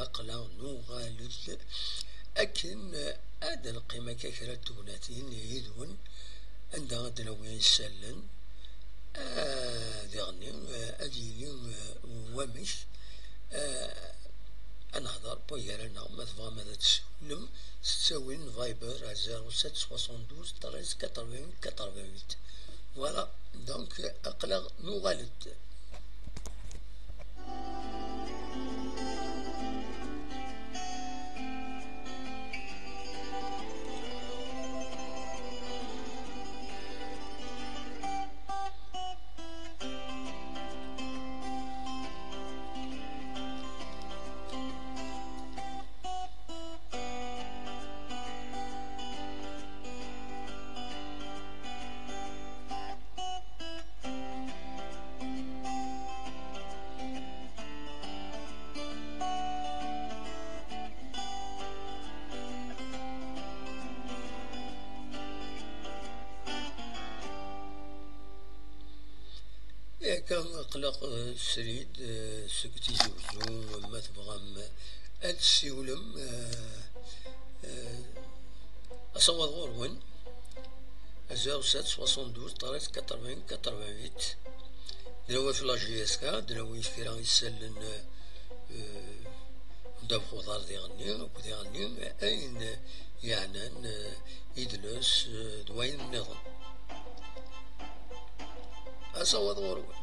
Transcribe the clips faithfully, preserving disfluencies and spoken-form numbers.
Aql-aɣ nuɣal-d akken ad d-neqqim akka kra n tegnatin yid-wen, anda ad d-nawi isallen, ah, diɣenni, ah, ad yili, ah, wamek, ah, ad nehder gar-aneɣ. Ma tebɣam ad d-tessiwlem, s ttawil n Viber à zéro sept soixante-douze treize quatre-vingts quatre-vingt-huit. Voilà, donc, aql-aɣ nuɣal-d. Akka, aql-aɣ, eh, srid, eh, seg Tizi Uzzu, ma tebɣam ad tessiwlem, eh, eh, asawaḍ ɣur-wen, zéro sept soixante-douze treize quatre-vingts quatre-vingt-huit. Drawat la J S K, drawit kra isallen, eh, ddabex uḍar diɣenni, akked diɣenni ayen yeɛnan, eh, idles, eh, d wayen nniḍen. Asawaḍ ɣur-wen.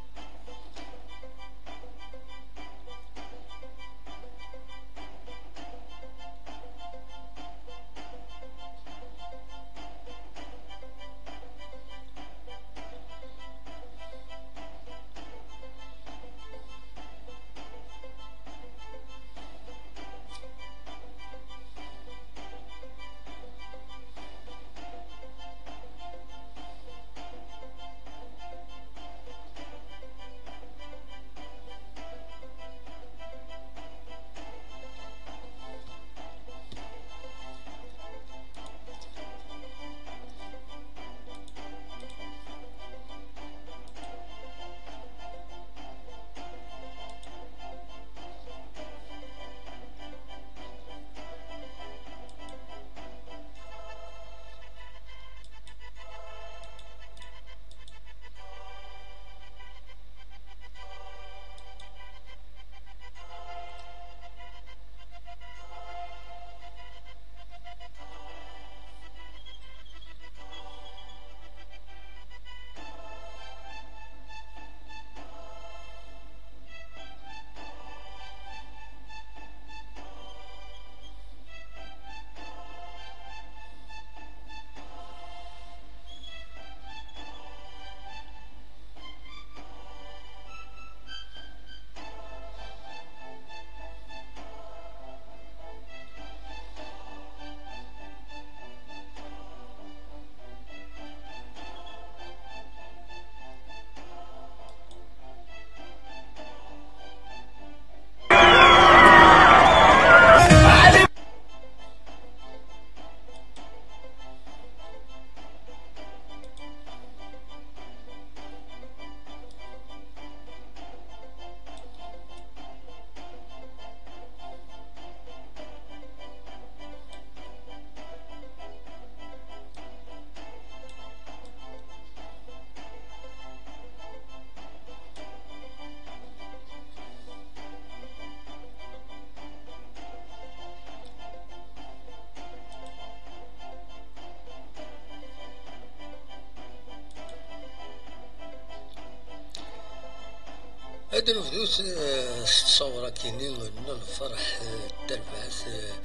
Ad nebdut, eh, s ttṣawra-kini n lferḥ, eh, d tarbaɛt, eh,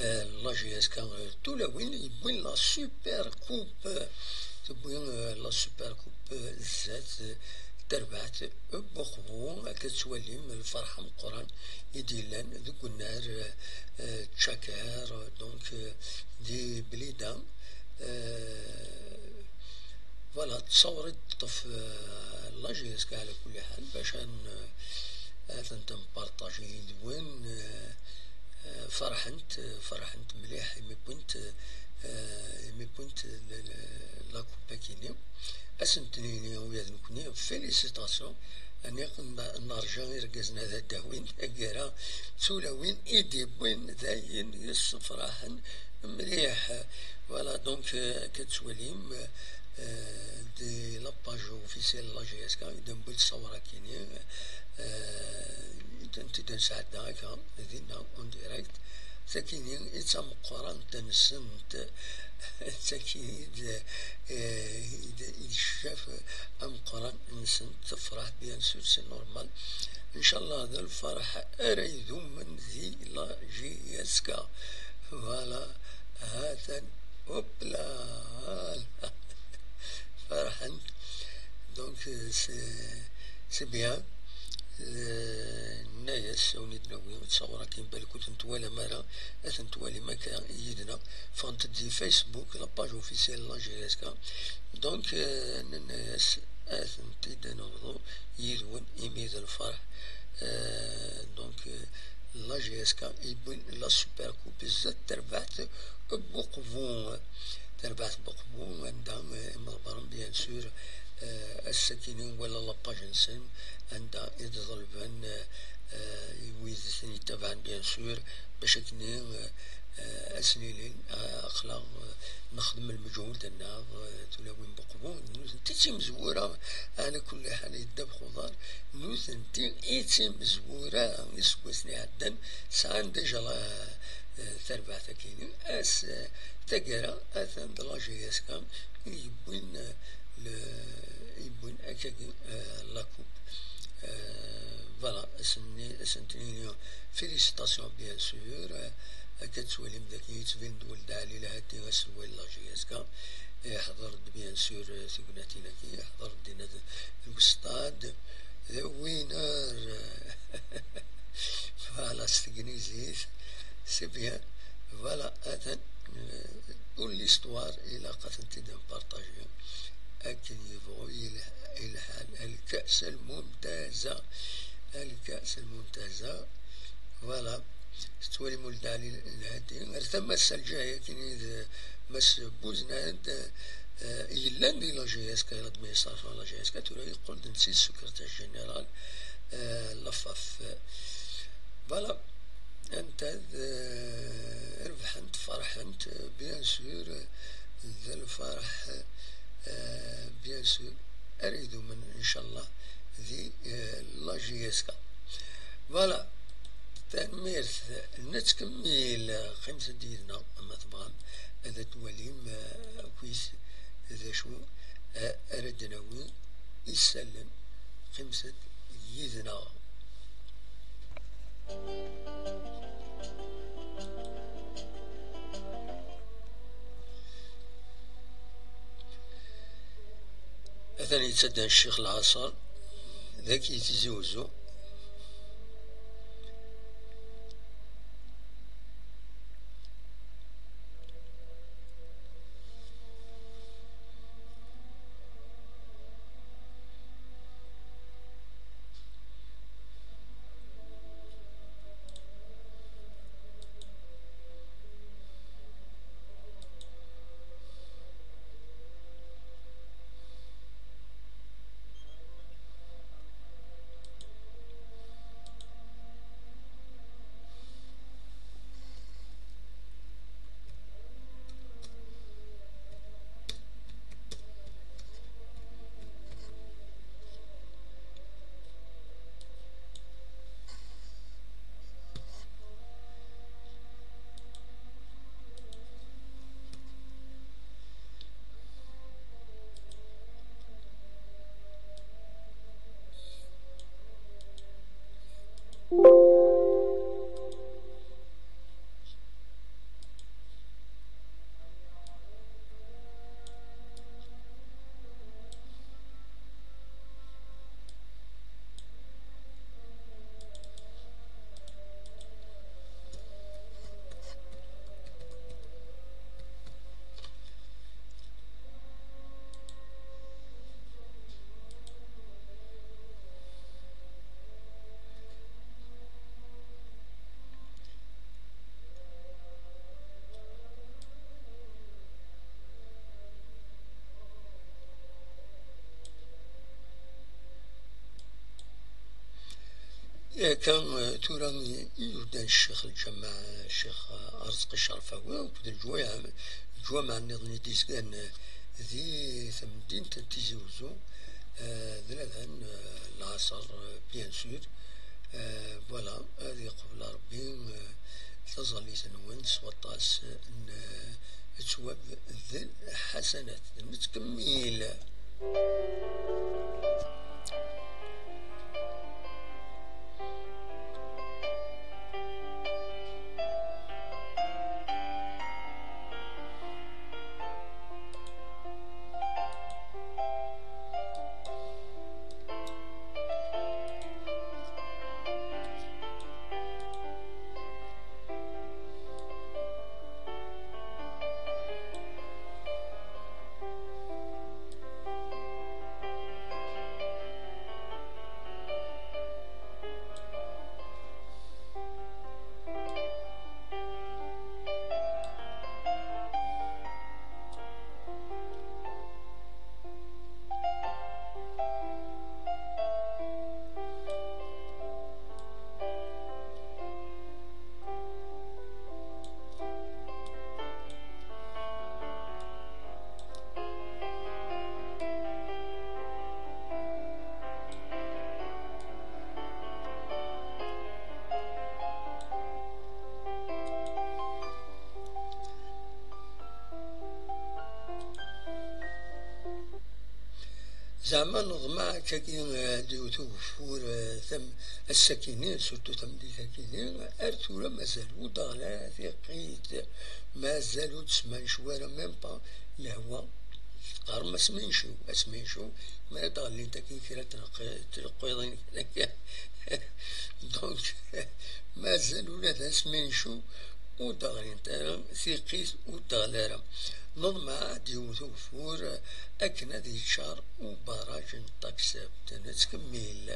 eh, la J S K, eh, tulawin yewwin la Super Coupe, tewwi, eh, la Super Coupe, eh, zdat, eh, tarbaɛt n Uxbu. Akka tettwalim lferḥ ameqqran i d-yellan deg unnar, eh, eh, Tcakar, donc, eh, di Blida. Eh, voilà, ttṣawra i d-teṭṭef, eh, la J S K ɛla kulli ḥal, bac ad n-, ad tent-nparṭaji yid-wen, eh, eh, ferḥent, eh, ferḥent mliḥ imi wwint, eh, imi wwint la coupe-agi-nni. Ad sen-d-nini ula d nekkni félicitations. Aniɣ nerǧa irgazen ad d-awin taggara d tulawin i d-yewwin d ayen yessefraḥen mliḥ. Voilà, donc, euh, ad twalim, euh, di la page officielle la J S K i d-newwi ssawra-agi-nni, euh, i d-nesɛedda akka dinna en direct. Tagi-nni i d tameqqrant-nsent, tagi i d, eh, i d, i d ccaf ameqqran-nsent, tefreḥ, bien sûr, c'est normal. Ncallah d lferḥ ara idumen di la J S K. Voilà, ha-t-an, hop là, voilà. Ferḥent. Donc, euh, c'est, c'est bien. Euh, nenna-yas, awen-id-nawi ttṣawur-agi, balak ur tent-twalam ara, ad tent-twalim akka yid-neɣ. Ffɣent-d di Facebook, la page officielle la J S K. Donc, euh, nenna-yas, ad tent-id-nebḍu yid-wen, imi d lferḥ. Euh, donc, euh, la J S K yewwin la Super Coupe zdat terbaɛt n Uqbu. Terbaɛt n Uqbu, anda, euh, imḍebbren, bien sûr, euh, ass-agi-nni wala la page-nsen, anda i d-ḍelben, euh, euh, i wid i ten-yettabaɛen, bien sûr, bac akken, euh, euh, ad sen-ilin, euh, aql-aɣ, euh, nexdem lmeǧhud-nneɣ, euh, tulawin n Uqbu, nutenti d timezwura, ɛla kulli ḥal, yedda bxuḍar, nutenti i d timezwura, iseggasen iɛeddan, sɛan déjà la, euh, tarbaɛt-agi, ass, euh, taggara, atan d la J S K i yewwin, euh, le, yewwin akkagi, euh, la coupe. Euh, voilà, ass-nni, ass n tnini, félicitations, bien sûr. Euh, akka tettwalim dagi yettbin-d Weld Ɛli Lhadi, aselway n la J S K. Iḥḍer-d, bien sûr, euh, tignatin-agi, iḥḍer-d dinna d, deg stade. D winner. Voilà, s tegnizit. C'est bien. Voilà, atan, euh, ur l'histoire, ilaq ad tent-id-npartaji. Akken yebɣu yelḥ-, lḥal. Lkas lmuntaza. Lkas lmuntaza. Voilà. Tettwalim Weld Ɛli Lhadi. Ar tama-s, ar lǧiha-agi-nni d Mass Buznad, eh, yellan di la J S K, l'administration de la J S K, tura yeqqel-d netta d secrétaire général, eh, la faf. Voilà. Anta d, eh, rebḥent, ferḥent, eh, bien sûr, d lferḥ, eh, bien sûr, ara idumen, inchallah, di, eh, la J S K. Voilà. Tanemmirt. Nettkemmil. Qqimet-d yid-neɣ, ma tebɣam, ad twalim, eh, akkit d acu, eh, ara d-nawi isallen. Qqimet-d yid-neɣ. Atan yettaddan Ccix Lɛaṣer, dagi i Tizi Uzzu. Akka, eh, tura i, i yudan Ccix Lǧameɛ, Ccix, eh, Arezqi Ccerfawi, akked leǧwayeɛ, leǧwameɛ nniḍen i d-yezgan, eh, di temdint n Tizi Uzzu, eh, d ladan, eh, lɛaṣer, eh, bien sûr. Eh, voilà, ad iqbel Ṛebbi, eh, taẓallit-nwen s waṭas n, eh, ttwab d lḥasanat. Nettkemmil. Zeɛma neḍmeɛ akkagi, eh, ad d-iwet ugeffur, eh, tam-, ass-akini, surtout tameddit-akini, ar tura mazal ur d-teɣli ara tiqqit, mazal ur d-tesmancew ara, même pas lehwa. Teqqarem asmincew, asmincew, mi ara d-ɣellint akin kra n tneqq-, tleqqiḍin. Donc, mazal ula d asmincew ur d-ɣlint ara, tiqqit ur d-teɣli ara. Neḍmeɛ ad d-yewwet ugeffur akken ad yeččar ubaraj n Taksabt. Nettkemmil.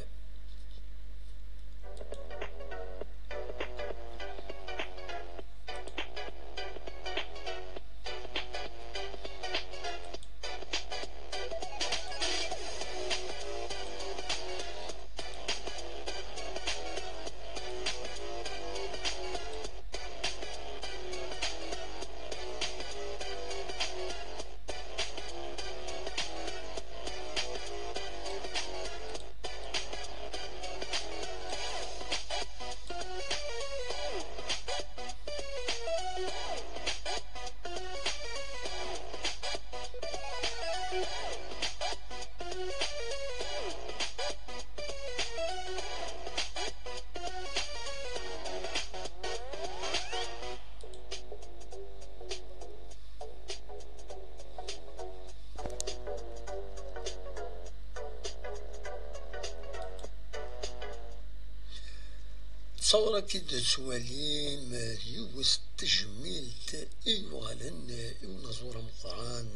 Ttawra-k-id tettwalim yiwet n tejmilt i yuɣalen i unaẓur ameqqran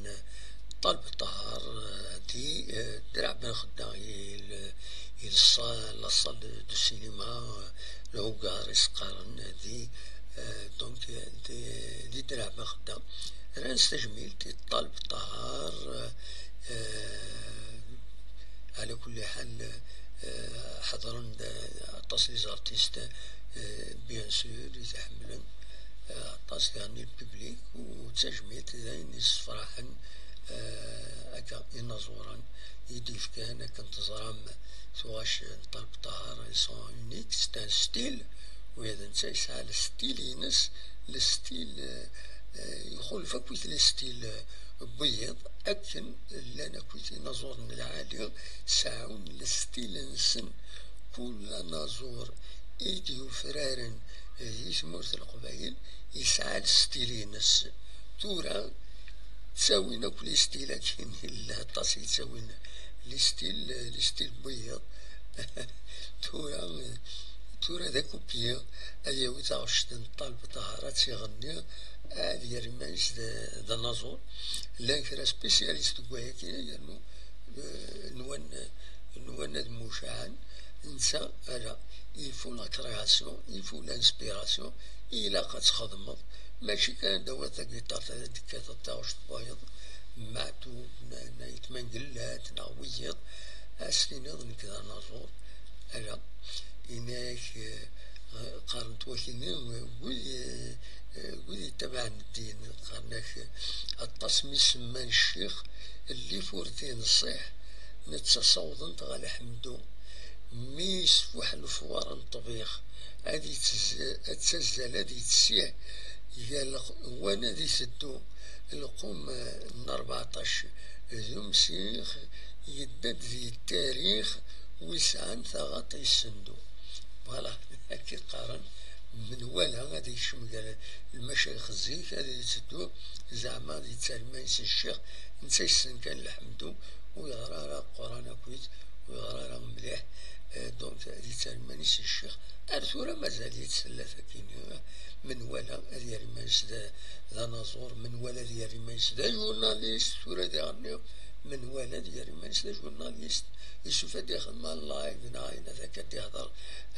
Ṭaleb Ṭaher, di, eh, Draɛ Ben Xedda, il, il sa-, la salle de cinéma, eh, Lhugar i s-qqaren, di, eh, donc, eh, di, di Draɛ Ben Xedda. Rran s tajmilt i Ṭaleb Ṭaher, eh, ɛla kulli ḥal, eh, ḥeḍren-d, eh, aṭas n les artistes, eh, bien sûr, i t-iḥemmlen, eh, aṭas diɣen i le public, u d tajmilt d ayen yessefraḥen, eh, akka inaẓuren i d-yefkan, akken teẓram, tuɣac n Ṭaleb Ṭaher, ils sont uniques, c'est un style, u d netta yesɛa le style-ines, le style, eh, eh, ixulef akkit le style, eh, n wiyiḍ, akken llan akkit inaẓuren n lɛali, seɛɛun le style-nsen. Kul anaẓur i d-yufraren di tmurt n Leqbayel yesɛa le style-ines. Tura, ttawin akk les styles akken, yella aṭas yettawin les styles, les styles n wiyiḍ. Tura, tura d akupyi, ad yawi taɣect n Ṭaleb Ṭaher, ad tt-iɣenni, ad yerr iman-is d, d anaẓur. Llan kra spécialistes deg wayagi, yernu, eh, nwan, nwan ad mucaɛen. Netta, ala, il faut la création, il faut l'inspiration, ilaq ad txedmeḍ, mačči kan ad d-tawiḍ tagiṭart ad d-tekkateḍ taɣect n wayeḍ, Meɛtub, n, n Ayt Mangellat, neɣ wiyiḍ, ad s-tiniḍ nekk d anaẓur. Ala. Yenna-ak, eh, qqaren-t wakini, eh, wid, eh, wid yettabaɛen ddin, qqaren-ak, eh, aṭas mi semman ccix, llif ur t-inṣiḥ, netta sawḍen-t ɣer lḥemdu. Mi yesfuḥ lefwar n ṭṭbix, ad yettez-, ad ttazzal, ad yettsih, gar lqwan ad iteddu. Lqum, eh, n rbeɛṭac d umsix, yedda-d di tarix, wi sɛan taɣaṭ yessendu. Voilà, akka i qqaren, menwala ad yekcem gar lmacayix zik, ad yetteddu, zeɛma ad yettarem iman-is d ccix, netta yessen kan lḥemdu, ur yeɣri ara Qquran akkit, ur yeɣri ara mliḥ, eh, donc ad yettarem iman-is d ccix. Ar tura mazal-itt tella takini, menwala ad yerr iman-is d, d anaẓur, menwala ad yerr iman-is d ajurnalist, tura diɣenni, menwala ad yerr iman-is d ajurnalist, yessuf ad ixdem live neɣ ayen ad akka d-ihder,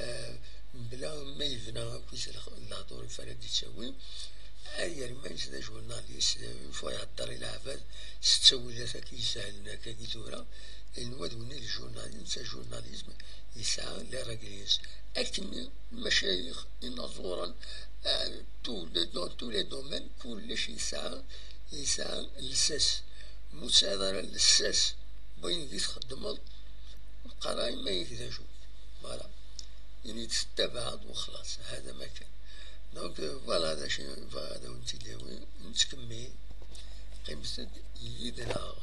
eh, mebla ma yebna akkit lehdur-is ara d-yettawi, ad yerr iman-is d ajurnalist, une fois ihedder i leɛbad s ttawilat akka isehlen akka i tura, yenwa d win i d journalisme, c'est journalisme, yesɛa les règles-is. Akken lmacayix, inaẓuren, euh, tous les, dans tous les domaines, kullec yesɛa, yesɛa lsas. Ma ur tesɛiḍ ara lsas n wayen i txeddmeḍ, qqar iman-ik d acu. Voilà. Ini-d tettabaɛeḍ wexlaṣ, hada ma kan. Donc, euh, voilà, d acu i bɣiɣ ad awen-tt-id-awi. Nettkemmil. Qqimet-d yid-neɣ.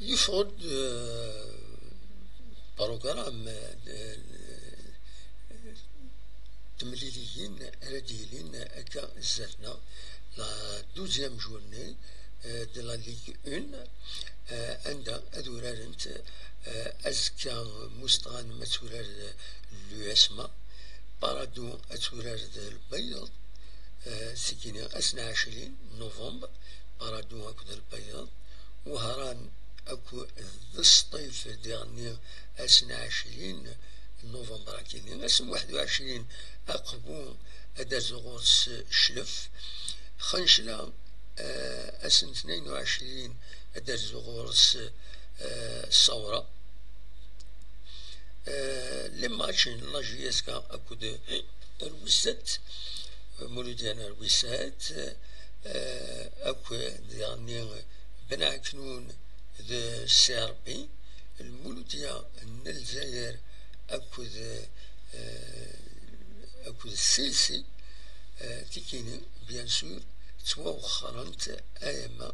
Yeffeɣ-d, euh, programme, euh, temliliyin ara d-yilin akka zdat-neɣ, la douzième journée, euh, de la Ligue un, euh, anda ad urarent, euh, azekka Mustɣanem ad turar d l'U S M A, Paradou ad turar d Lbeyyeḍ, euh, tikini ass n ɛecrin novembre, Paradou akked Lbeyyeḍ, Wehran akked Sṭif diɣenni ass n ɛecrin novembre akini, ass n waḥed u ɛecrin Aqbu ad d-terzu ɣur-s Cclef, Xencla, eh, ass n tnayen u ɛecrin ad d-terzu ɣur-s, eh, Ṣṣawra. Eh, les matchs n la J S K akked Rwisat, Muludyan Rwisat, eh, akked diɣenni Ben Ɛeknun d C R B, Lmuludya n Lezzayer akked, eh, akked Sisi, eh, tikini, bien sûr, ttwawexxrent ayama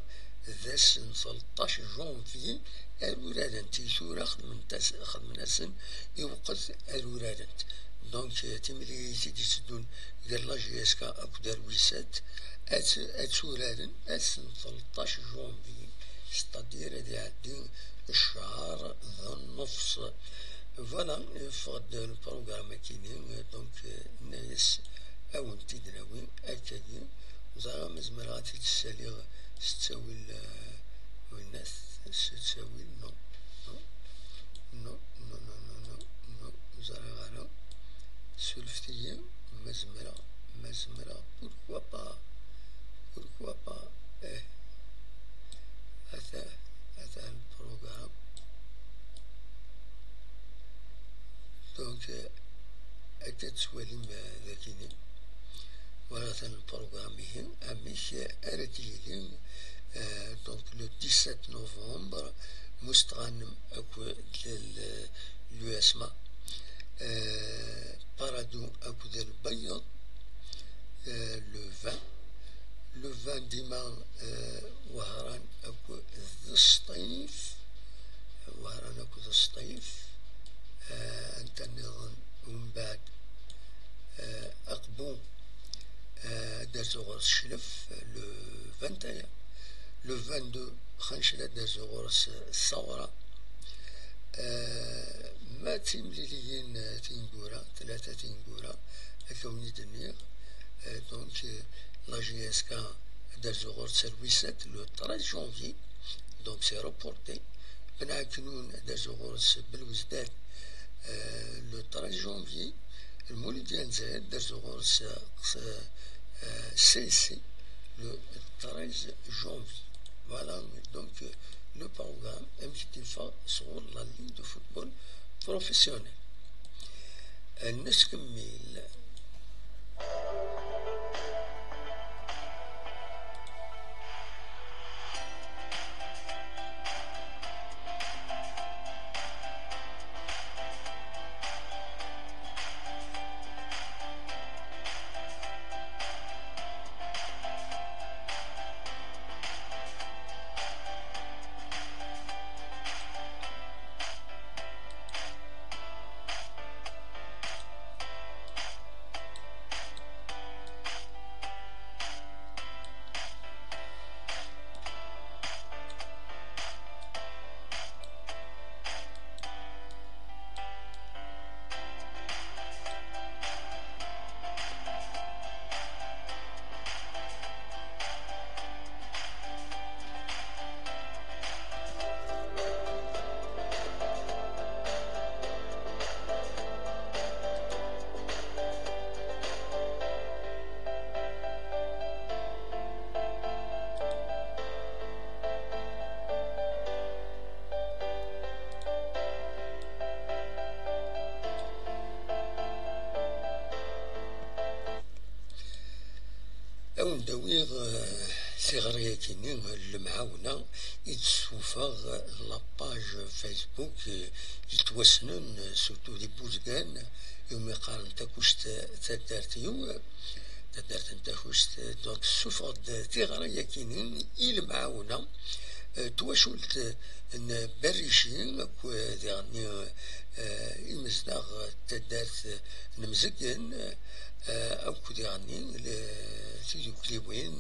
d ass n tleṭṭac janvier ar urarent. I tura xedment-as-, xedmen-asen i weqt ar urarent. Donc, eh, timlilit i d-itteddun gar la J S K akked Rwisat, ad, ad tturaren ass n tleṭṭac janvier, c'est-à-dire ad iɛeddi cchar d nnefṣ. Voilà, yeffeɣ-d lprogram akini, donc, eh, nna-yas ad wen-t-id-nawi akkagi. Ẓriɣ ma zemreɣ ad t-id-ssaliɣ s ttawil, eh, winnat, s ttawil, non, non, non, ur ẓriɣ ara. Surfet-iyi, ma zemreɣ, ma zemreɣ, pourquoi pas, pourquoi pas, eh, ata, ata lprogram. Donc, eh, ad tettwalim, eh, dagini. Wala atan lprogram-ihi, amek ara d-yili, eh, donc le dix-sept novembre, Mustɣanem akked l-, l'U S M A, eh, Paradou akked Lbeyyeḍ, eh, le vingt. Le vingt dima, eh, Wehran akked Sṭif, Wehran akked Sṭif, eh, anta nniḍen, umbeɛd, eh, Aqbu, eh, ad d-terzu ɣur-s Cclef, le vingt et un. Le vingt-deux, Xancel ad d-terzu ɣur-s Ṣawra. Eh, ma d timliliyin, eh, tineggura, tlata tineggura, akka wen-id-nniɣ, eh, donc, eh, la J S K ad d-terzu ɣur-s Lwisat, le treize janvier, donc c'est reporté. Ben Aknun ad d-terzu ɣur-s Belwezdat, eh, le treize janvier. Lmulud Yenzer ad d-terzu ɣur-s, eh, eh, C S C, le treize janvier. Voilà, donc, euh, le programme amek d-yeffeɣ sɣur la Ligue de football professionnel. Euh, nettkemmil. Ad wen-d-awiɣ, eh, tiɣri-agi-nni n lemɛawna i d-tessuffeɣ la page Facebook, eh, yettwassnen, eh, surtout di Buzgan, iwumi qqaren Takuct taddart-iw, taddart n Takuct. Donc, tessuffeɣ-d tiɣri-agi-nni i lemɛawna, eh, twacult n Berrici, akk, eh, diɣenni, eh, imezdaɣ n taddart n Mzeggen, eh, akk diɣenni le-, tidukliwin,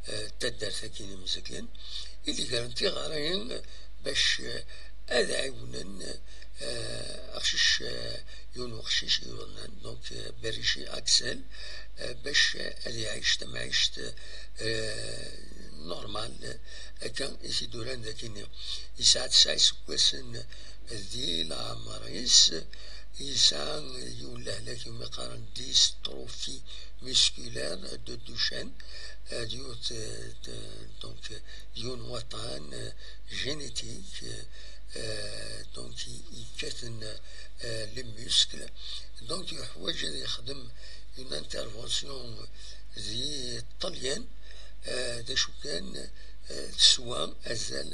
eh, taddart-agi n Mzeggen, i d-gren tiɣri bac, eh, ad ɛiwnen, eh, aqcic, eh, yiwen uqcic yuḍnen, donc, eh, Berrici Axel, eh, bac, eh, ad iɛic tamɛict, eh, normal, eh, akka i t-id-uran dagini. Yesɛa tesɛa iseggasen di leɛmer-is, yesɛa yiwen lehlak umi qqaren dystrophie musculaire de Duchenne, eh, d yiwet, eh, d-, donc, yiwen waṭṭan, eh, génétique, eh, donc, i-, yekkaten, eh, les muscles. Donc, yeḥwaǧ ad yexdem une intervention di Ṭṭalyan, eh, d acu kan, eh, teswa azal,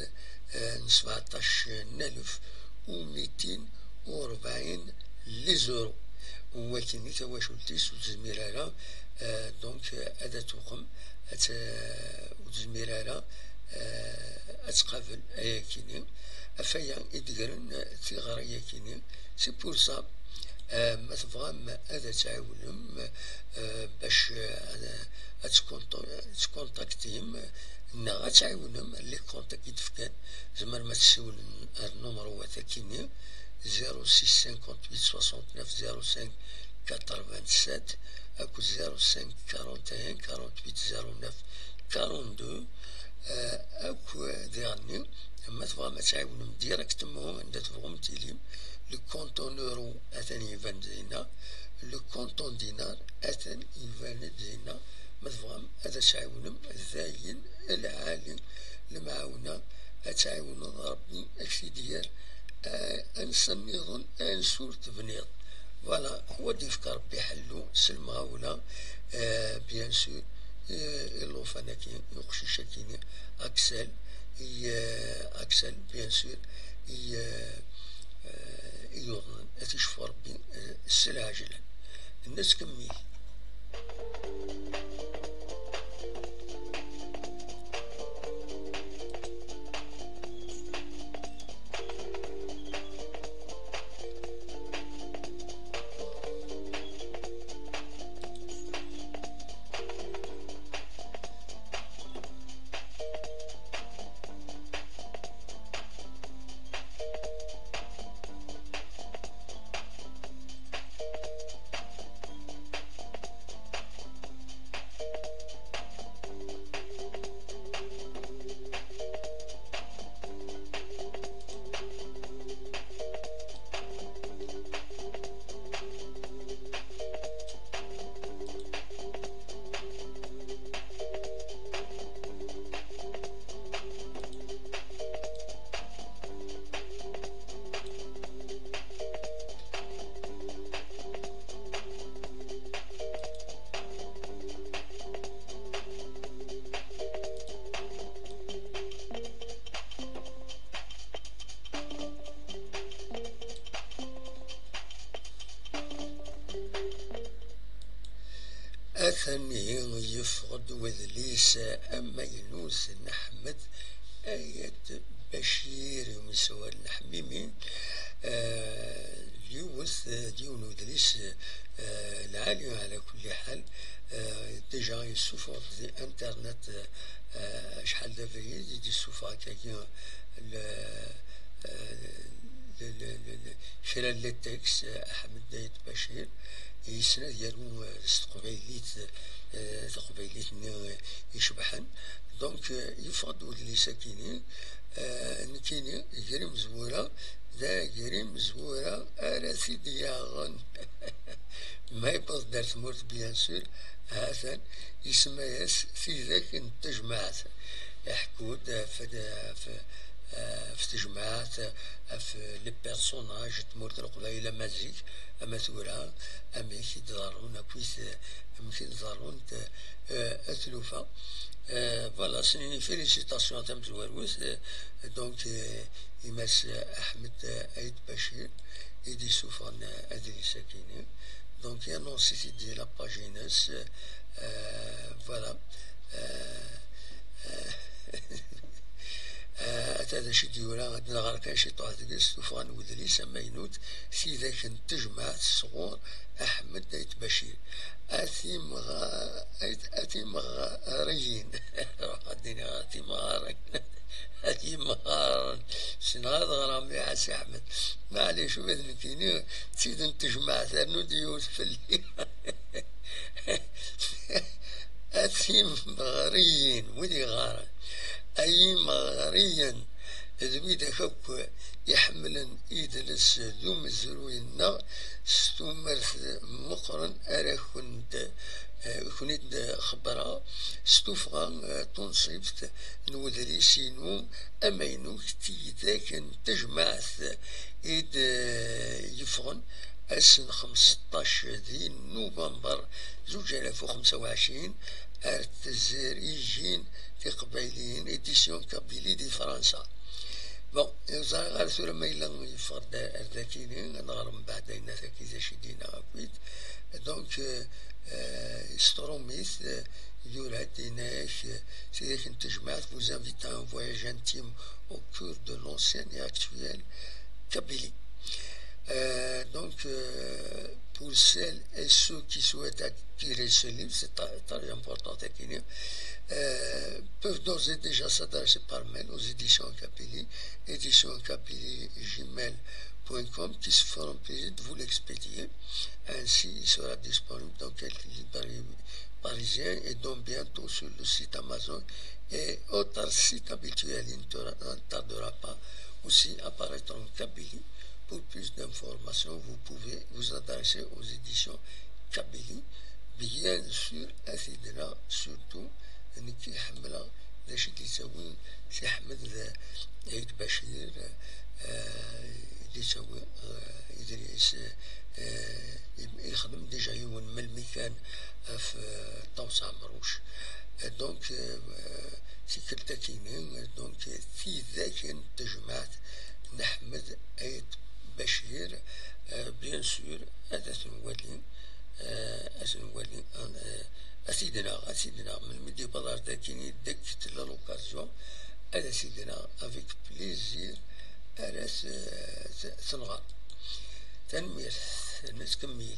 eh, n sbeɛṭac n alef u mitin u rebɛin les euros. Wakken i tawacult-is ur tezmir ara, eh, donc, eh, ad tuqem, ad t-, ur tezmir ara, eh, ad tqabel ayakini. Ɣef waya i d-gren, eh, tiɣri-yakini. C'est pour ça, eh, ma tebɣam ad tɛiwnem, eh, bac, eh, ad, ad tkuntu-, ad tkuntaktim, neɣ ad tɛiwnem les contacts i d-fkan, tzemrem ad tessiwlem ar numru-a akini, zéro six cinquante-huit soixante-neuf zéro cinq quatre-vingt-sept akked zéro cinq quarante et un quarante-huit zéro neuf quarante-deux, eh, akk diɣenni, ma tebɣam ad tɛiwnem directement anda tebɣum tilim, le compte en euro atan iban dinna, le compte en dinar atan iban dinna, ma tebɣam ad tɛiwnem dayen lɛali lemɛawna, ad tɛiwneḍ Rebbi ad k-t-id-yerr, eh, ansa nniḍen ansi ur tebniḍ. Voilà, wa d-yefka Rebbi ḥellu s lemɣawla, euh, bien sûr, euh, i llufan-agi, i uqcic-agi-nni, Axel, i, euh, Axel, bien sûr, i, euh, euh, i yuḍnen, ad t-icfu Rebbi, euh, s lɛejlan. Nettkemmil. Atan ihi yeffeɣ-d wedlis amaynut n Ḥmed Ayat Bacir, i umsawal n Ḥmimi. Eh, yiwet, eh, d yiwen udlis, eh, lɛali ɛla kulli ḥal. Eh, déjà yessufeɣ di internet, eh, acḥal d abrid i d-yessufeɣ akkagi le, eh, le, le, le, le, kra n les textes, eh, Ḥmed Ayat Bacir, yessen ad yaru, eh, s teqbaylit, eh, taqbaylit-nni, eh, icebḥen. Donc, eh, yeffeɣ-d udlis-agi-nni, eh, nekkini, gar imezwura, d ager imezwura ara t-id-yaɣen. Ma yewweḍ-d ar tmurt, bien sûr, ha-t-an, isemma-yas Tidak n Tejmaɛt. Iḥekku-d ɣef, ɣef, ɣef tejmaɛt, ɣef les personnages n tmurt n Leqbayel ama zik, ama tura, amek i d-ḍerrun akkit, amek i d-ḍerrunt, eh, tlufa. Eh, voilà, c'est une félicitation tamezwarut, eh, donc, eh, i Mass Ahmed, eh, Aït Bachir, i d-yessufɣen, eh, adlis-agi-nni. Donc, annoncit-t-id di la page-ines, eh, voilà. Eh, eh, Eh, ata d acu i d-yura, ad nɣer kan ciṭuḥ deg-s, tuffɣa n wedlis amaynut, Tidak n Tejmaɛt, sɣur Aḥmed Ayt Bacir. A timɣa-, ayt-, a timɣariyin. Ruḥ ad d-iniɣ a timɣarin. A timɣaren. Ssneɣ ad ɣreɣ mliḥ a Si Ḥmed. Maɛlic, ula d nekkini, d tid n tejmaɛt, rnu-d yiwet fell-i. A timɣriyin, wid iɣaren, ay imɣriyen, d widak akk iḥemmlen idles d umezruy-nneɣ s tumert meqqren ara kent-, eh, ken-id-xebbreɣ s tuffɣa, eh, tunṣibt n wedlis-inu amaynut Tidak n Tejmaɛt i d-yeffɣen ass n xemseṭṭac di nuvember zuǧ alaf u xemsa u ɛecrin ar tezrijin tiqbayliyin, édition Kabylie di Fransa. Bon, ur ẓriɣ ara tura ma yella yeffeɣ-d ar dakini, ad nɣer mbeɛd ayen ataki d acu i d-yenna akkit. Donc, euh, euh, s trumit, euh, yura-d, yenna-yak, euh, Tidak n Tejmaɛt vous invite à un voyage intime au cœur de l'ancienne et actuelle Kabylie. Euh, donc, euh, pour celles et ceux qui souhaitent acquérir ce livre, c'est très, très important, euh, peuvent d'ores et déjà s'adresser par mail aux éditions Kabylie, éditions Kabylie gmail point com, qui se feront plaisir de vous l'expédier. Ainsi, il sera disponible dans quelques librairies parisiennes et donc bientôt sur le site Amazon et autres sites habituels. Il ne tardera pas aussi apparaître en Kabylie. Pour plus d'informations, vous pouvez vous adresser aux éditions Kabylie. Bien sûr, à Sidra, surtout, nekk ḥemmleɣ d acu i d-yettawin Si Ḥmed Ɛid Bacir, euh, d-yettawi, euh, idris, euh, euh, yexdem déjà yiwen melmi kan ɣef, euh, Ṭawes Ɛemruc. Euh, donc, euh, euh, tikkelt akini, donc, euh, tidak n tejmaɛt n Ḥmed Ayt Bacir, euh, bien sûr, ad t-nwali, euh, ad t-nwali, euh, ad t-id-naɣ, ad t-id-naɣ, melmi d-yewweḍ ar dagi, deg tella l'occasion, ad t-id-naɣ avec plaisir, ara t-, t-, tenɣer. Tanemmirt, nettkemmil.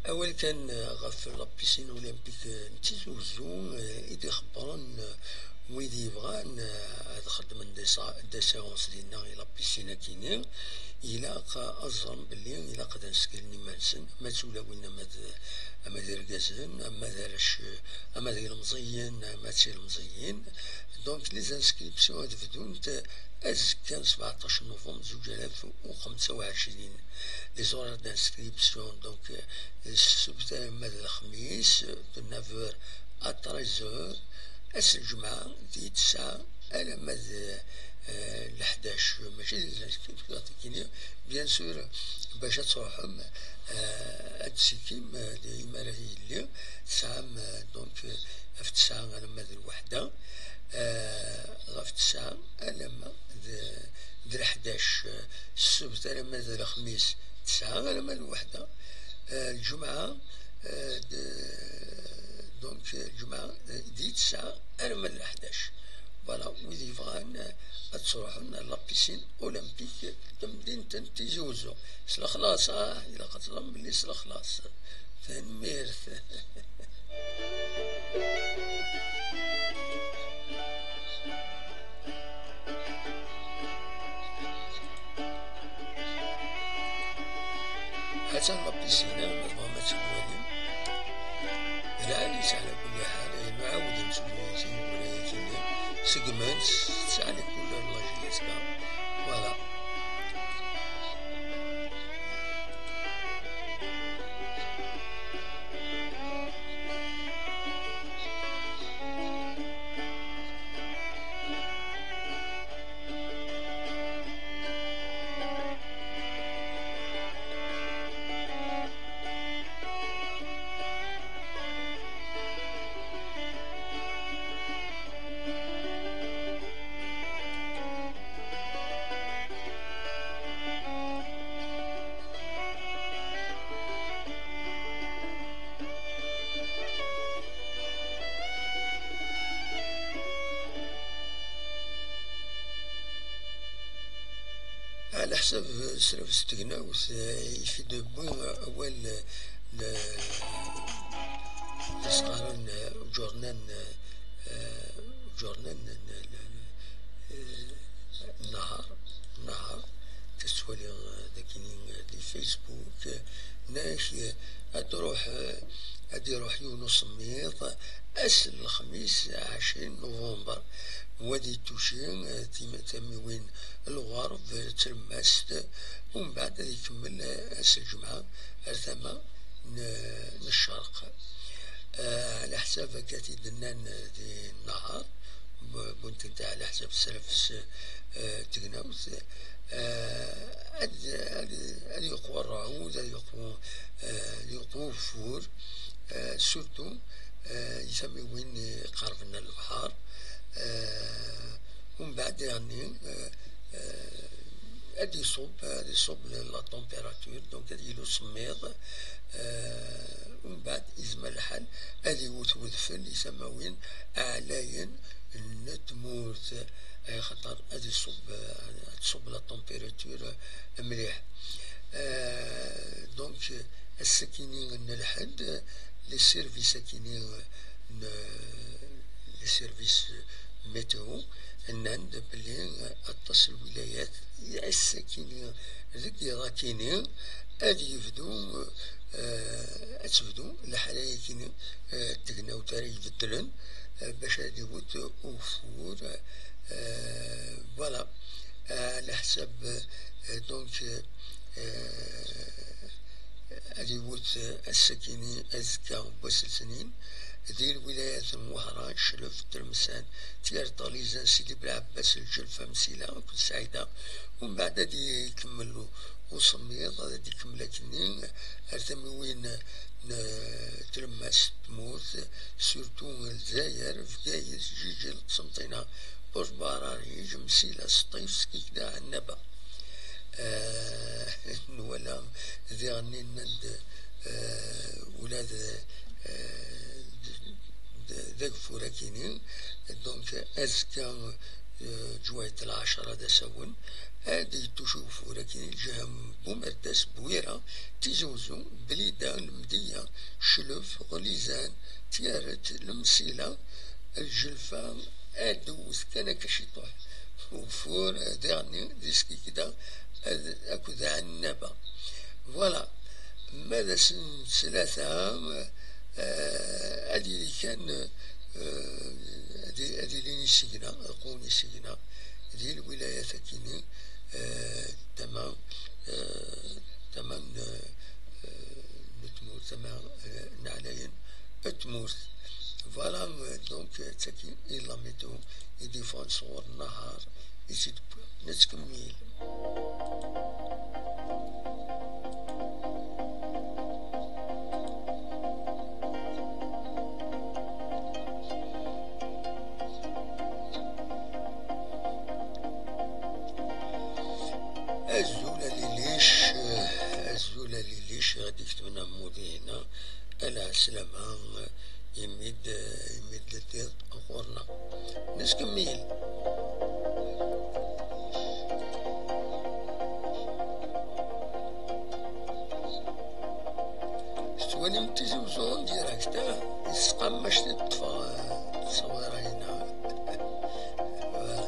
Awal kan, eh, ɣef la piscine olympique, eh, n Tizi Uzzu, eh, i d-ixebbren, eh, wid yebɣan, eh, ad xeddmen des, des séances dinna i la piscine akini, ilaq, eh, ad ẓren belli ilaq ad nseklen iman-nsen, ma d tulawin, ama d, ama d irgazen, ama d arrac, eh, ama d ilemẓiyen, ama d tilemẓiyin. Donc, les inscriptions ad bdunt, eh, azekka, sebɛeṭṭac novembre, zuǧ alaf u xemsa u ɛecrin. Les horaires d'inscription, donc, euh, ssebt alamma d lexmis, euh, de neuf heures à treize heures, ass n lǧemɛa di tesɛa alamma d, euh, leḥdac, mačči d les inscriptions, bien sûr, bac ad truḥem, euh, ad d-tessikim, euh, imi ara yelli, tesɛam, euh, donc, euh, ɣef tesɛa alamma d lweḥda, euh, ɣef tesɛa alamma d, d leḥdac, euh, ssebt alamma d lexmis, tesɛa alamma d lweḥda, euh, lǧemɛa, euh, d, donc, euh, lǧemɛa, euh, di tesɛa alamma d leḥdac. Voilà, wid yebɣan, euh, ad truḥen ar la piscine olympique n temdint n Tizi Uzzu. S lexlaṣ, ah, ilaq ad teẓrem belli s lexlaṣ. Tanemmirt. Atan la piscine, ma tebɣam ad tt-id-twalim. D lɛali-tt ɛla kulli ḥal, eh, nɛawed nettu tineggura-agi-nni. Segmen-tt, tesɛa les couleurs n la J S K. Voilà. Ɛla ḥsab, eh, srabes tegnawt, eh, ifi d-wwi awal, eh, n, n, s-qqaren, eh, uǧurnan, eh, uǧurnan n, n, n, eh, nnhar, nnhar, tettwaliḍ, eh, dagini, eh, di Facebook, eh, nnak, eh, ad ruḥ, eh, ad iruḥ yiwen usemmiḍ ass n lexmis ɛecrin november, wa di Tuci, eh, tim-, tamiwin lɣerb, eh, tlemmast, umbeɛd ad ikemmel, eh, ass n lǧemɛa ar tama n, n ccerq. Eh, ɛla ḥsab akka t-id-nnan, eh, di nnhar, bu-, buntent ɛla ḥsab srabes, eh, tegnawt, eh, ad, ad, ad yeqwu rrɛud, ad yeqwu, eh, ad yeqwu ugeffur, eh, surtout, eh, i tamiwin iqerben ar lebḥer. Eh, umbeɛd, yeɛni, eh, eh, ad iṣubb, ad iṣubb la, la température, donc ad yili usemmiḍ. Eh, umbeɛd, izmer lḥal ad iwet wedfel i tamawin ɛlayen n tmurt, axaṭer ad iṣubb, ad tṣubb la température mliḥ. Eh, donc, ass-akini n lḥedd, les services akini n, les services météo nnan-d belli aṭas n lwilayat ass-akini deg yiḍ-akini ad yebdu, eh, ad tebdu lḥala-yakini, eh, n tegnawt ara ibeddlen, eh, bac ad iwet ugeffur, eh, voilà. Eh, ɛla ḥsab, eh, donc, eh, ad iwet, eh, ass-akini, azekka n wass n letnin, di lwilayat n Wehran, Cclef, Tlemsan, Tyaret, Ɣlizan, Sidi Belɛebbas, Lǧelfa, Msila akked Sɛida. Umbeɛd ad ikemmel u-, usemmiḍ, ad ikemmel akkenni ar tamiwin n, eh, tlemmast n tmurt, surtout Lezzayer, Bgayet, Jijel, Qsenṭina, Buṛebbaṛ, Ariǧ, Msila, Sṭif, Skikda, Ɛennaba. Eh, nwala diɣen nnan-d, eh, ula d, eh, d, d, d ageffur akini. Donc, azekka, eh, ǧwayet lɛecṛa d asawen, ad yettuc ugeffur akini, lǧiha n Bumerdas, Bwira, Tizi Uzzu, Blida, Lemdeyya, Cclef, Ɣlizan, Tyaret, Lemsila, Lǧelfa, ad d-tewwet kan akka ciṭuḥ ugeffur, eh, diɣenni di Skikda, ad, akked Ɛennaba. Voilà. Ma d ass n ttlata, eh, ad yili kan, eh, ad i-, ad ilin isigna, ad qwun isigna di lwilayat akini, eh, tama, eh, tama n, eh, n tmurt, tama, eh, n ɛlayen n tmurt. Voilà, euh, donc, euh, d tagi i la météo i d-yeffɣen sɣur Nahar, i tt-id-wwiɣ. Nettkemmil. Azul a Lilic, azul a Lilic, i ɣ-d-iketben ammud-ihina, a lɛeslama, imi d, imi d-teddiḍ ɣur-neɣ. Nettkemmil. Tettwalim Tizi Uzzu en direct, ah? Yesqam mac teṭṭfeɣ, eh, ttṣawira-ina. Voilà.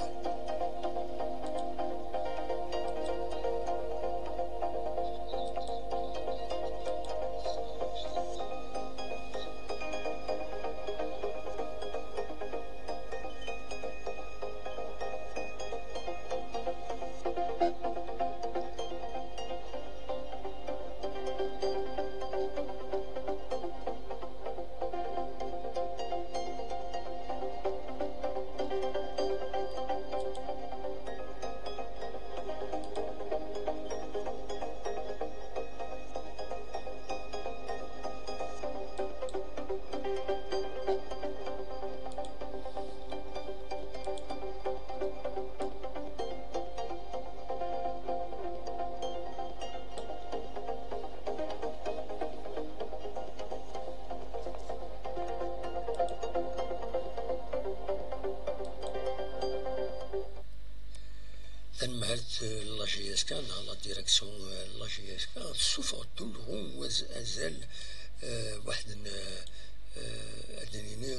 Tanemhalt, euh, la J S K, neɣ la direction, euh, la J S K, tessufeɣ-d ul ɣur-s azal, euh, waḥed n, euh, euh, ad nini,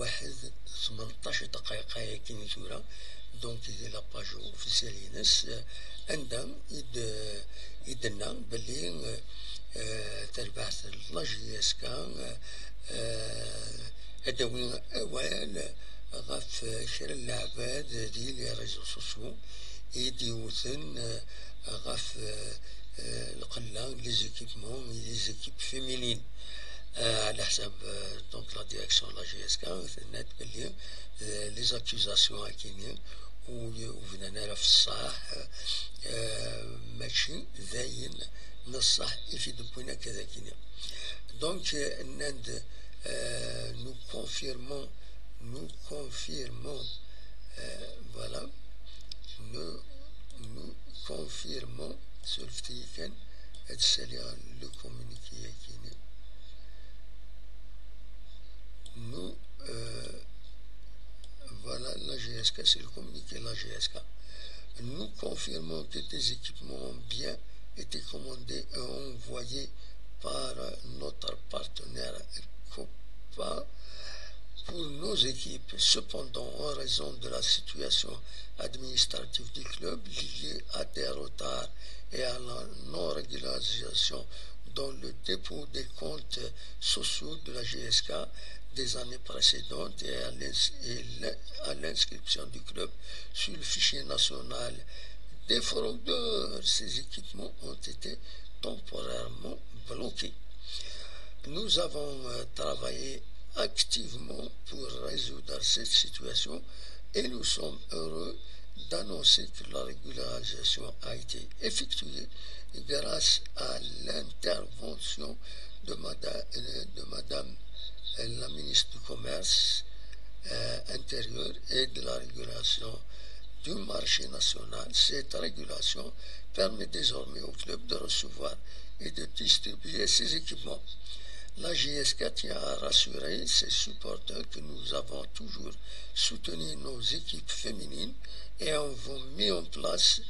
waḥed tmenṭac dqayeq-a yakin i tura, donc di la page officielle-ines, euh, anda i d-, i d-tenna belli, euh, euh, tarbaɛt n la J S K, euh, euh, ad d-tawi awal ɣef kra n leɛbad di les réseaux sociaux i d-yewten, euh, ɣef, euh, euh, lqella n les équipements et les équipes féminines. Euh, ɛla ḥsab, euh, donc la direction n la J S K, tenna-d belli, euh, les accusations-agi-nni ur, ur bnan ara ɣef ṣṣeḥ, euh, mačči d ayen n ṣṣeḥ i t-id-wwin akka d akini. Donc, euh, nnan-d, euh, nous confirmons, nous confirmons, euh, voilà, nous, nous confirmons, surfet-iyi kan ad ssaliɣ le communiqué-agi-nni. Nous, euh, voilà, la J S K, c'est le communiqué de la J S K. Nous confirmons que des équipements ont bien été commandés et envoyés par notre partenaire Copa pour nos équipes. Cependant, en raison de la situation administrative du club liée à des retards et à la non-régularisation dans le dépôt des comptes sociaux de la J S K des années précédentes et à l'ins-, et l'in-, à l'inscription du club sur le fichier national des fraudeurs, ces équipements ont été temporairement bloqués. Nous avons, euh, travaillé activement pour résoudre cette situation et nous sommes heureux d'annoncer que la régularisation a été effectuée grâce à l'intervention de mada-, euh, de Madame, euh, la ministre du Commerce, euh, Intérieur et de la Régulation du marché national. Cette régulation permet désormais au club de recevoir et de distribuer ses équipements. La J S K tient à rassurer ses supporters que nous avons toujours soutenu nos équipes féminines et avons mis en place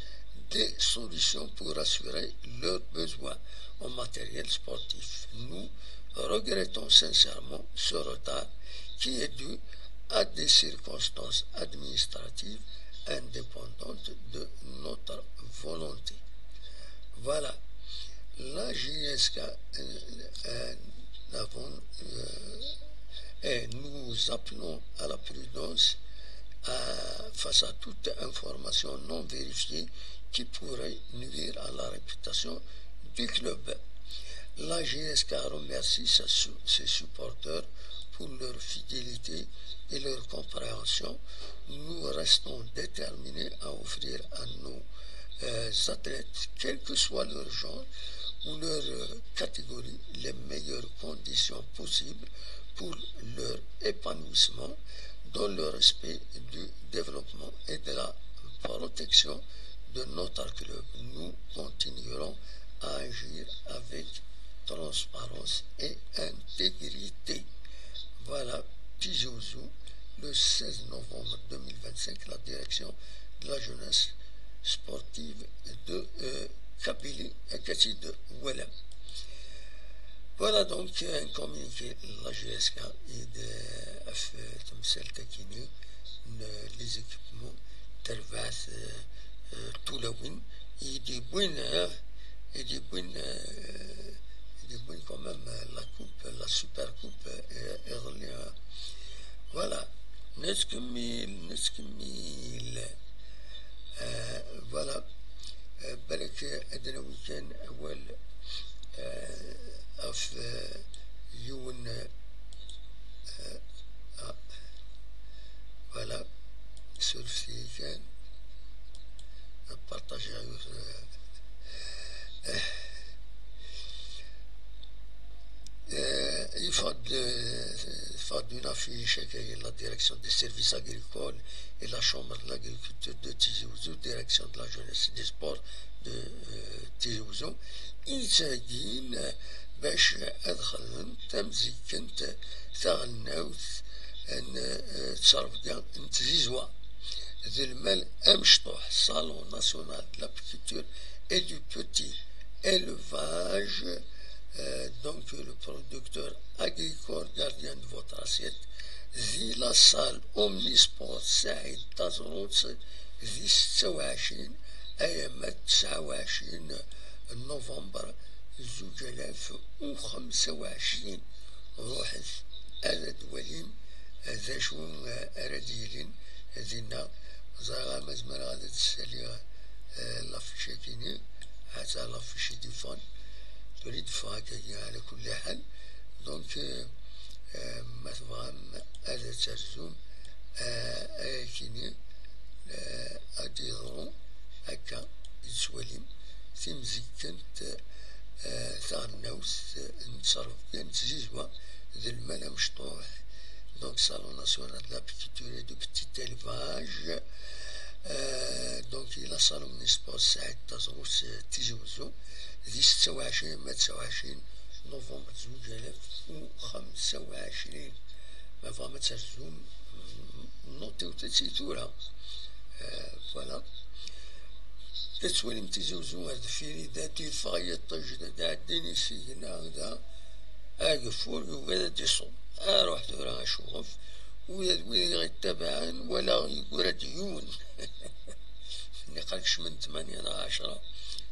des solutions pour assurer leurs besoins en matériel sportif. Nous regrettons sincèrement ce retard qui est dû à des circonstances administratives indépendantes de notre volonté. Voilà. La J S K, euh, euh, avons, euh, et nous appelons à la prudence, euh, face à toute information non vérifiée qui pourrait nuire à la réputation du club. La J S K remercie sa su-, ses supporters pour leur fidélité et leur compréhension. Nous restons déterminés à offrir à nos, euh, athlètes, quel que soit leur genre ou leur, euh, catégorie, les meilleures conditions possibles pour leur épanouissement dans le respect du développement et de la protection de notre club. Nous continuerons à agir avec transparence et intégrité. Voilà, Tizi Ouzou, le seize novembre deux mille vingt-cinq, la direction de la jeunesse sportive de, euh, Kabylie, Akatsi de Ouelem. Voilà donc un communiqué de la J S K et de, euh, F, euh, Temsel Takini, euh, les équipements, Tervat, euh, euh, Tulawin, et des bons, euh, et des bons, euh, et des bons quand même, euh, la coupe, la super coupe, euh, et, et, euh, voilà. Nettkemmil, nettkemmil. Euh, voilà. Euh, balak ad nawi kan awal, euh, ɣef, euh, yiwen, euh, ah, voilà, surfet-iyi kan, ad partajiɣ yiwet, euh, euh, euh, il faut de, il faut d'une affiche que la direction des services agricoles et la chambre de l'agriculture de Tizi Ouzou, direction de la jeunesse et des sports de, euh, Tizi Ouzou, i d-ttheggin bac ad xedmen tamzikkent taɣelnawt n, euh, ttrebga n tzizwa. d lmal amecṭuḥ, Salon National de l'Apiculture et du Petit Élevage, euh, donc le producteur agricole gardien de votre assiette, di la salle Omnisport Saɛid Taẓrut, di setta u ɛecrin ayama d tesɛa u ɛecrin november zuǧ alaf u xemsa u ɛecrin. Ruḥet ad d-walim d acu ara d-yilin dinna. Ẓriɣ ma zemreɣ ad d-ssaliɣ, eh, l'affiche-agi-nni, ata l'affiche i d-yeffɣen. Tura i d-teffeɣ akkagi, ɛla kulli ḥal. Donc, eh, eh, ma tebɣam ad terzum, eh, ayagi-nni, eh, ad d-yeḍru akka i tettwalim timzikkent, eh, taɣelnawt n ttrebga n tzizwa d lmal amecṭuḥ. Donc, Salon National de l'Apiculture et du Petit Élevage. Euh, donc, di la salle Omnisport Saɛid Taẓrut, eh, Tizi Wezzu, di setta u ɛecrin ma tesɛa u ɛecrin novembre zuǧ alaf u xemsa u ɛecrin. Ma tebɣam ad terzum, mm, nutiwet-tt i tura. Euh, voilà. La tettwalim Tizi Wezzu ar deffir-i, da d-yeffeɣ yiṭij, da d-ɛeddin isigna, da ageffur yugi ad d-iṣubb. Aruḥ tura acuɣef. Ula d wid i ɣ-ittabaɛen, walaɣ yeggura-d yiwen. Nniqal kecmen tmanya neɣ ɛecra,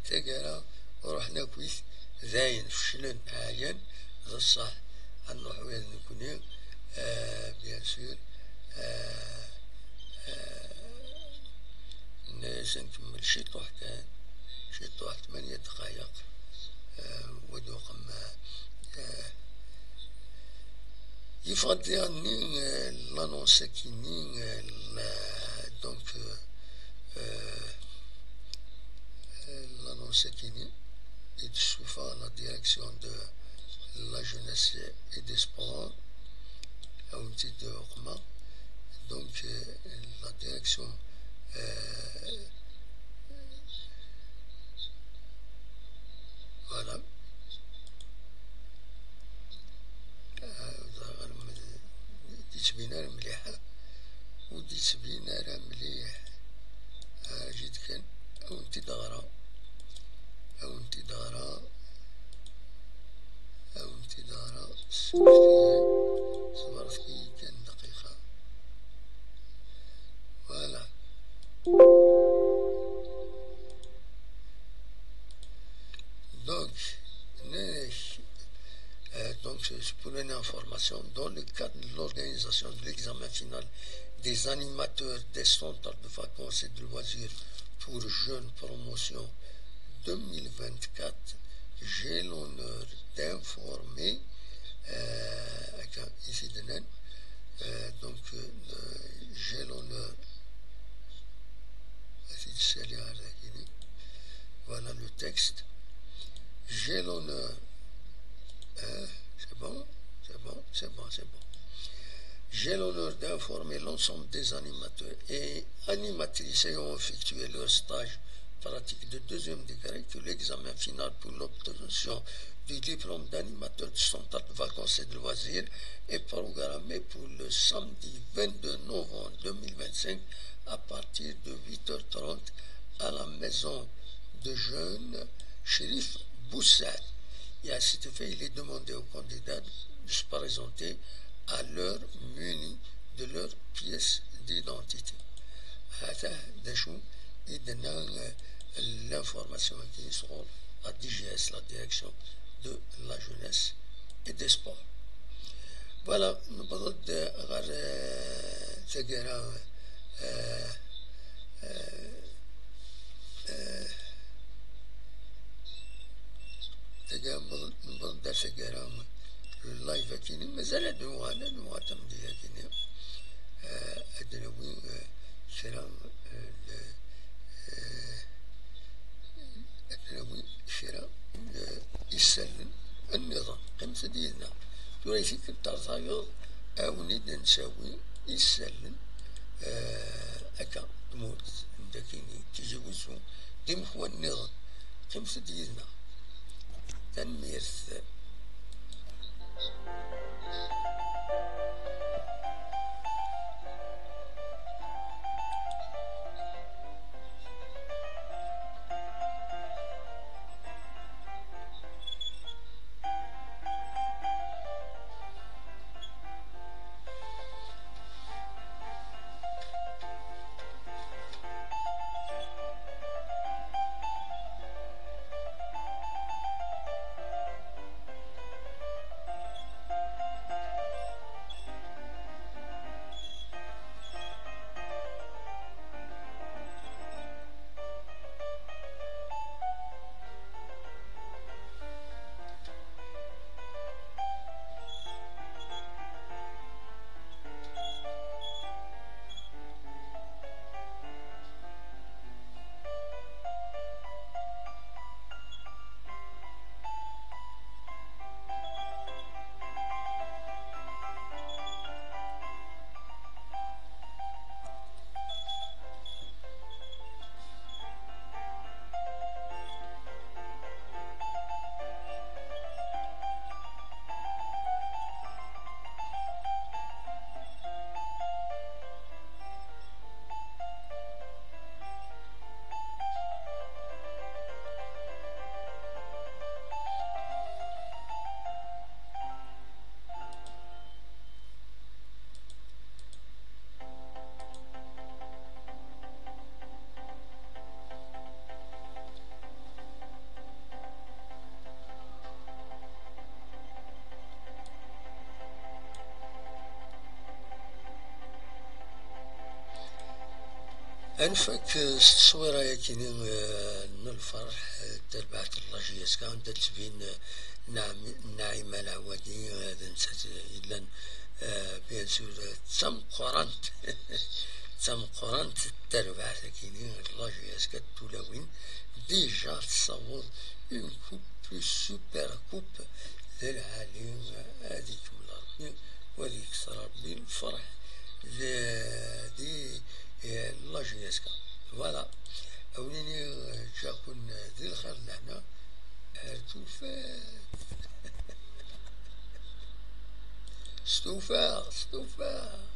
taggara ruḥen akkit, dayen feclen, ɛyan. D ṣṣeḥ, ad nruḥ ula d nekni, eh, bien sûr, eh, eh, nna-yas ad nkemmel ciṭuḥ kan, ciṭuḥ, tmanya dqayeq, eh, wad uqem, eh, yeffeɣ-d diɣenni, eh, l'annonce-agi-nni, eh, la-, donc, eh, eh, l'annonce-agi-nni i d-tessufeɣ la direction de la jeunesse et des sports, ad wen-tt-id-uqmeɣ. Donc, eh, la direction, eh, voilà. Ah, ur d-yettbin ara mliḥ. Ur d-yettbin ara mliḥ. Ah, jid kan. Ad wen-t-id-ɣreɣ. Ad wen-t-id-ɣreɣ. Ad wen-t-id-ɣreɣ. Sefket-iyi. Ṣebret-iyi kan dqiqa. Voilà. Donc, euh, donc, c'est pour une information, dans le cadre de l'organisation de l'examen final des animateurs des centres de vacances et de loisirs pour jeunes promotion deux mille vingt-quatre, j'ai l'honneur d'informer, euh, avec un incident, euh, donc, euh, j'ai l'honneur, voilà le texte. J'ai l'honneur, hein, c'est bon, c'est bon, c'est bon, c'est bon. J'ai l'honneur d'informer l'ensemble des animateurs et animatrices ayant effectué leur stage pratique de deuxième degré que l'examen final pour l'obtention du diplôme d'animateur du centre de vacances et de loisirs est programmé pour le samedi vingt-deux novembre deux mille vingt-cinq à partir de huit heures trente à la maison de jeunes Chérif Boussad. Et à cet effet, il est demandé aux candidats de se présenter à l'heure munis de leur pièce d'identité. Hata d acu i d-tenna, euh, l'information-agi sɣur la D G S, la direction de la jeunesse et des sports. Voilà, newweḍ-d ɣer, euh, taggara, euh, euh, euh, taggara, newweḍ-d ar taggara, le live-agi-nni, mazal ad nuɣal, ad nuɣal tameddit-agi-nni, euh, ad d-nawi, euh, kra, euh, n, euh, ad d-nawi kra n, euh, isallen nniḍen. Qqimet-d yid-neɣ. Tura i tikkelt ar tayeḍ, ad wen-id-nsawi isallen, eh, akka, tmurt n dagi-nni, Tizi Wezzu, d imekwan nniḍen. Qqimet-d yid-neɣ. Tanemmirt. Nfak s tteswira-yagi-nni, eh, n lferḥ, eh, d tarbaɛt n la J S K, anda d-tettbin, eh, Naɛmi-, Naɛima Lɛawadi, eh, d nettat yellan, eh, bien sûr, eh, d tameqqrant, d tameqqrant n terbaɛt-agi-nni n la J S K d tulawin. Déjà tessaweḍ une coupe, une super coupe d lɛali, eh, ad ikemmel Rebbi, wa deg-s Rebbi lferḥ di, di, eh, la J S K. Voilà. Awnini, eh, ǧǧaken di lxir d lehna. Ar tufat. Stufaɣ, stufaɣ.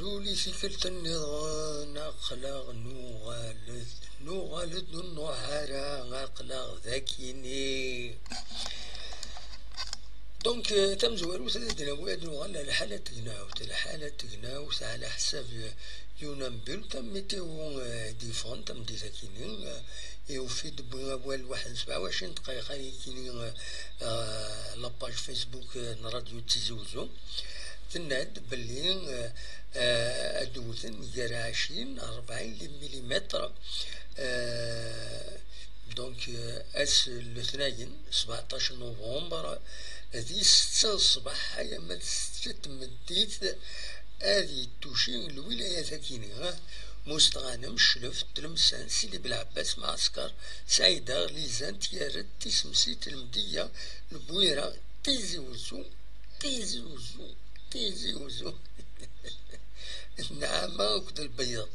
Uli tikkelt nniḍen, aql-aɣ nuɣal-d, nuɣal-d ur nruḥ ara, aql-aɣ d akini. Donc, euh, tamezwarut ad d-nawi, ad nuɣal ar lḥala n tegnawt. Lḥala n tegnawt ɛla ḥsab, euh, Yunambult, am météo, euh, d-yeffɣen tameddit akini, euh, et au fait, d-wwi awal waḥed n sebɛa u ɛecrin dqayeq ay akini, euh, euh, la page Facebook, euh, n Radio Tizi Uzzu. Tenna-d belli, euh, euh, ad d-wten gar ɛecrin ar rebɛin les millimètres, euh, donc, euh, ass n letnayen, sebɛeṭṭac novembre, di setta ṣṣbeḥ, ay ama d setta n tmeddit, ad yettuci lwilayat-agi-nni, Mustɣanem, Clef, Tlemsan, Sidi Belɛebbas, Mɛesker, Saɛida, Lizan, Tyaret, Tisemsit, Lemdeyya, Lbwira, Tizi Uzzu, Tizi Uzzu, Tizi Uzzu. Nneɛma akked lbeyyeḍ.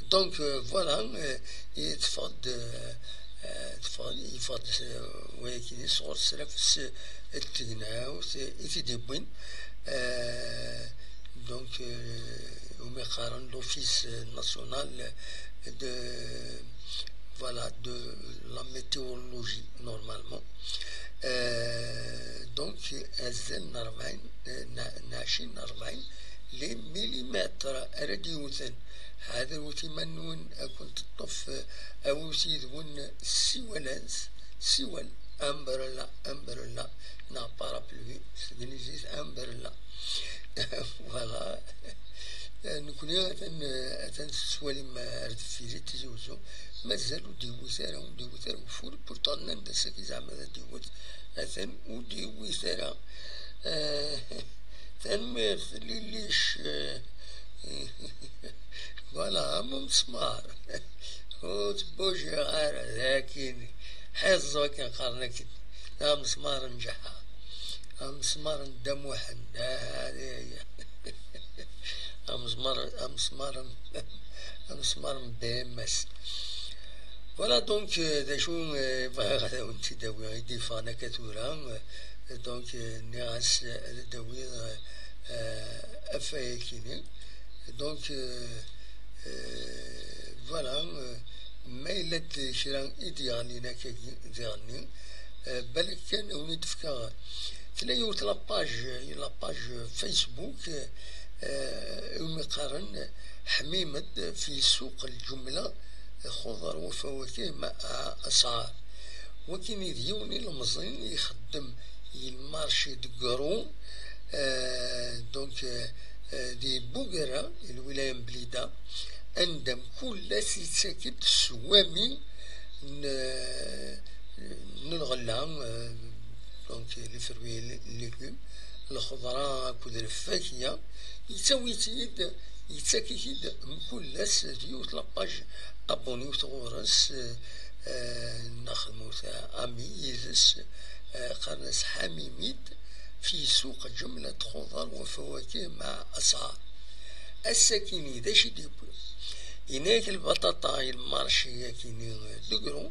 Donc, euh, voilà, euh, i teffeɣ-d, euh, euh, teffeɣ-, yeffeɣ-d, euh, wayagi-nni sɣur Srafes n Tegnawt i t-id-yewwin. Euh, donc, euh, umi qqaren l'Office national de, voilà, de la météorologie, normalement. Euh, donc, azal n rebɛin, euh, n, n ɛecrin ar rebɛin les millimètres ara d-yewten. Ḥadret iman-nwen, ad ken-teṭṭef, euh, awit yid-wen ssiwala-ns, siwal, umbrella, umbrella, neɣ parapluie, s teglizit, umbrella. Voilà. Nekkni atan, atan tettwalim ar deffir-i Tizi Uzzu. Mazal ur d-yewwit ara, ur d-yewwit ara ugeffur. Pourtant nnan-d ass-agi zeɛma ad d-yewwet. Atan ur d-yewwit ara. Eh, tanemmirt, Lilic. Eh, voilà, am umesmar. Ur ttbujiɣ ara, d akin. Ḥiẓẓ akken qqaren akken. D amesmar n Ǧeḥḥa. Amesmar n Dda Muḥend. Ah, hadi aya. Amesmar, amesmar, amesmar n B M S. Voilà, donc, euh, d acu, euh, bɣiɣ ad awen-tt-id-awiɣ, i d-yeffɣen akka tura, euh, donc, euh, nniɣ-as, euh, ad d-awiɣ, euh, euh, afayakini. Donc, euh, euh, voilà, euh, ma yella-d kra i d-yeɣlin akkagi diɣenni, euh, balak kan ad wen-id-fkeɣ, tella yiwet la page, la page Facebook, euh, umi qqaren Ḥmimet fi suq lǧumla, xuḍer wa fawakih ma asɛar. Wakin i d yiwen ilemẓi ixeddem i lmarci deg Gru, euh, donc, euh, euh, di Bugara, lwilaya n Blida, anda mkul ass yettak-d s wami n, n lɣella, euh, donc les fruits et légumes, lxeḍra akked lfakya, yettawi-t-id, yettak-it-id mkul ass d yiwet la page, abonniwt ɣur-s, euh, neɣ xedmut ami yid-s, euh, qqaren-as Ḥamimit fi suq ǧemla n lxuḍar wa fawakih ma asɛar. Ass-akini d acu i d-yewwi? Yenna-yak lbaṭaṭa i lmarci-yakini deg Gru,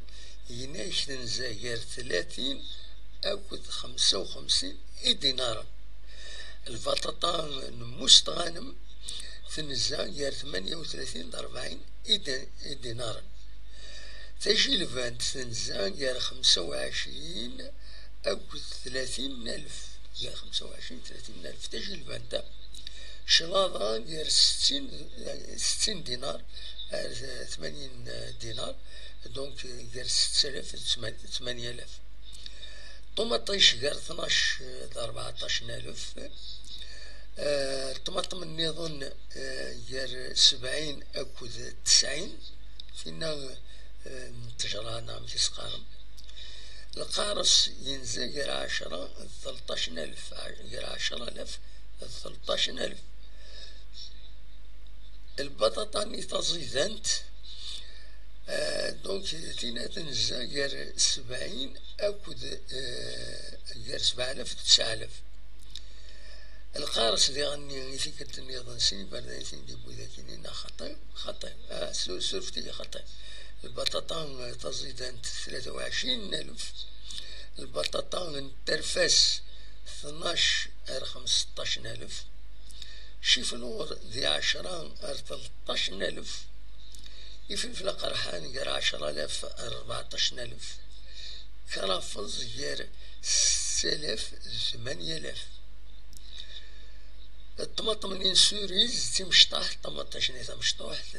yenna-yak tenza gar tlatin akked xemsa u xemsin idinaren. Lbaṭaṭa n Mustɣanem tenza gar tmanya u tlatin d rebɛin idi-, idinaren. Tajilbant tenza gar xemsa u ɛecrin akked tlatin n alef, gar xemsa u ɛecrin tlatin n alef. Tajilbant-a, claḍa gar settin, settin dinar ar tmanyin dinar, donc gar setta alaf d tmanya alaf. Ṭumaṭic gar tnac d rbeɛṭac n alef. Eh, ṭmaṭem nniḍen, eh, gar sebɛin akked tesɛin, tinna, eh, n ttejra neɣ amek i s-qqaren. Lqares yenza gar ɛecra d tleṭṭac n alef, gar ɛecra alaf d tleṭṭac n alef. Lbaṭaṭa-nni taẓidant, eh, donc, tina tenza gar sebɛin akked, eh, gar sebɛa alaf d tesɛa alaf. Lqares diɣenni i tikkelt nniḍen sin iberdan i ten-id-yewwi dagi-nni, neɣ xaṭi? Xaṭi. Ah, su-, surfet-iyi, xaṭi. Lbaṭaṭa, eh, taẓidant tlata u ɛecrin n alef. Lbaṭaṭa n terfas tnac ar xemseṭṭac n alef. Ciflur di ɛecra ar tleṭṭac n alef. Ifelfel aqerḥan gar ɛecra alaf ar rbeɛṭac n alef. Krafelẓ gar setta alaf d tmanya alaf. Ṭmaṭem-nni n suriz d timecṭaḥt, ṭmaṭ-, acni tamecṭuḥt,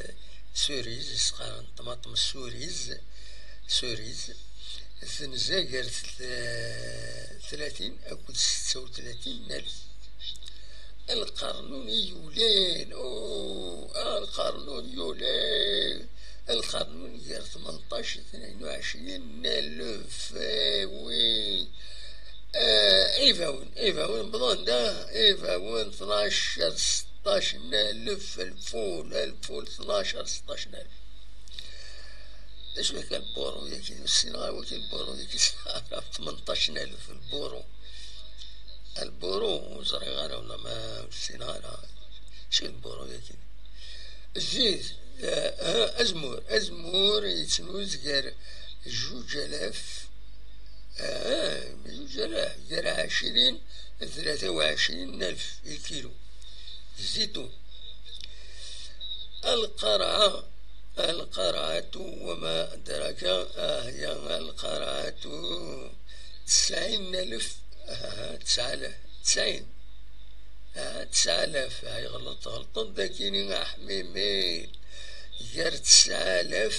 suriz, s-qqaren ṭmaṭem suriz, suriz, tenza gar tl-, tlatin akked setta u tlatin n alef. Lqernun i yulan, oh, ah, lqernun yulan, lqernun gar tmenṭac d tnayen u ɛecrin n alef, eh, oui. Eh, ibawen, ibawen, bḍan da, ibawen, tnac ar seṭṭac n alef, lful, lful, tnac ar seṭṭac n alef. D acu akka lburu-yagi? Ur ssineɣ ara wagi lburu-yagi, ssineɣ ara tmenṭac n alef lburu. Lburu, ur ẓriɣ ara, wala ma ur ssineɣ ara. Acu lburu-yagi? Zid, eh, eh, azemmur, azemmur yettnuz gar juj alaf, eh, juj alaf, gar ɛecrin d tlata u ɛecrin n alef lkilu. Zitun. Lqarɛa, lqarɛatu, wama adraka, ah, ya lqarɛatu, tesɛin n alef, ah, tesɛa alaf, tesɛin. Ah, tesɛa alaf, ah, yeɣleḍ, tɣelṭeḍ dakini a ḥmimi. Gar tesɛa alaf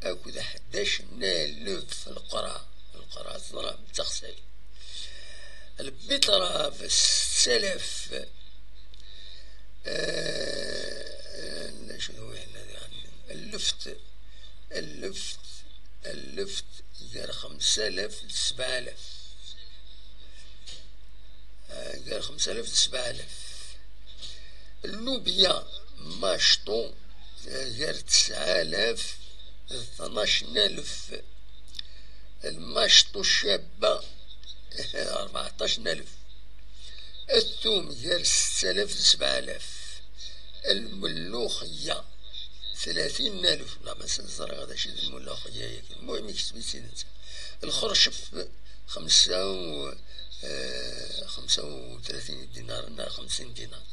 akked ḥdac n alef lqarɛa. Lqarɛa teḍra d taxsayt. Lbiṭraf setta alaf. Eh, eh, d acu d wihin ad iɣenni? Lleft, lleft, lleft gar xemsa alaf d sebɛa alaf. Eh, gar xemsa alaf d sebɛa alaf. Llubya, maceṭu, eh, gar tesɛa alaf d tnac n alef. Lmaceṭu cabba, rbeɛṭac n alef. Atum gar setta alaf d sebɛa alaf. Lmelluxya, tlatin n alef. La, ma ẓriɣ d acu d lmelluxya-yagi. Lmuhim, yekteb-itt-id netta. Lxercef, xemsa u, eh, xemsa u tlatin dinaren neɣ xemsin dinar.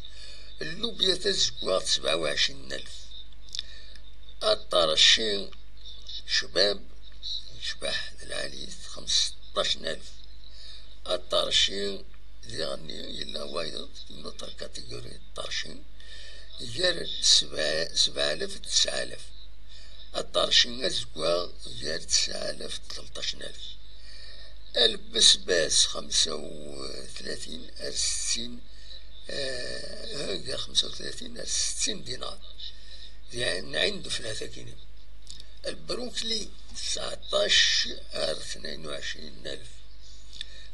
Llubya tazeggaɣt, sebɛa u ɛecrin n alef. Aṭarci, cbab, yecbeḥ d lɛali, xemseṭṭac n alef. Aṭarci, diɣenni, yella wayeḍ, une autre catégorie, aṭarci, gar sebɛa, sebɛa alaf d tesɛa alaf. Aṭarci azeggaɣ gar tesɛa alaf d tleṭṭac n alef. Lbesbas, xemsa u tlatin ar settin, eh, gar xemsa u tlatin ar settin dinar. Di ɛin, ɛin d uflat akini. Lbrukli, tseɛṭac ar tnayen u ɛecrin n alef.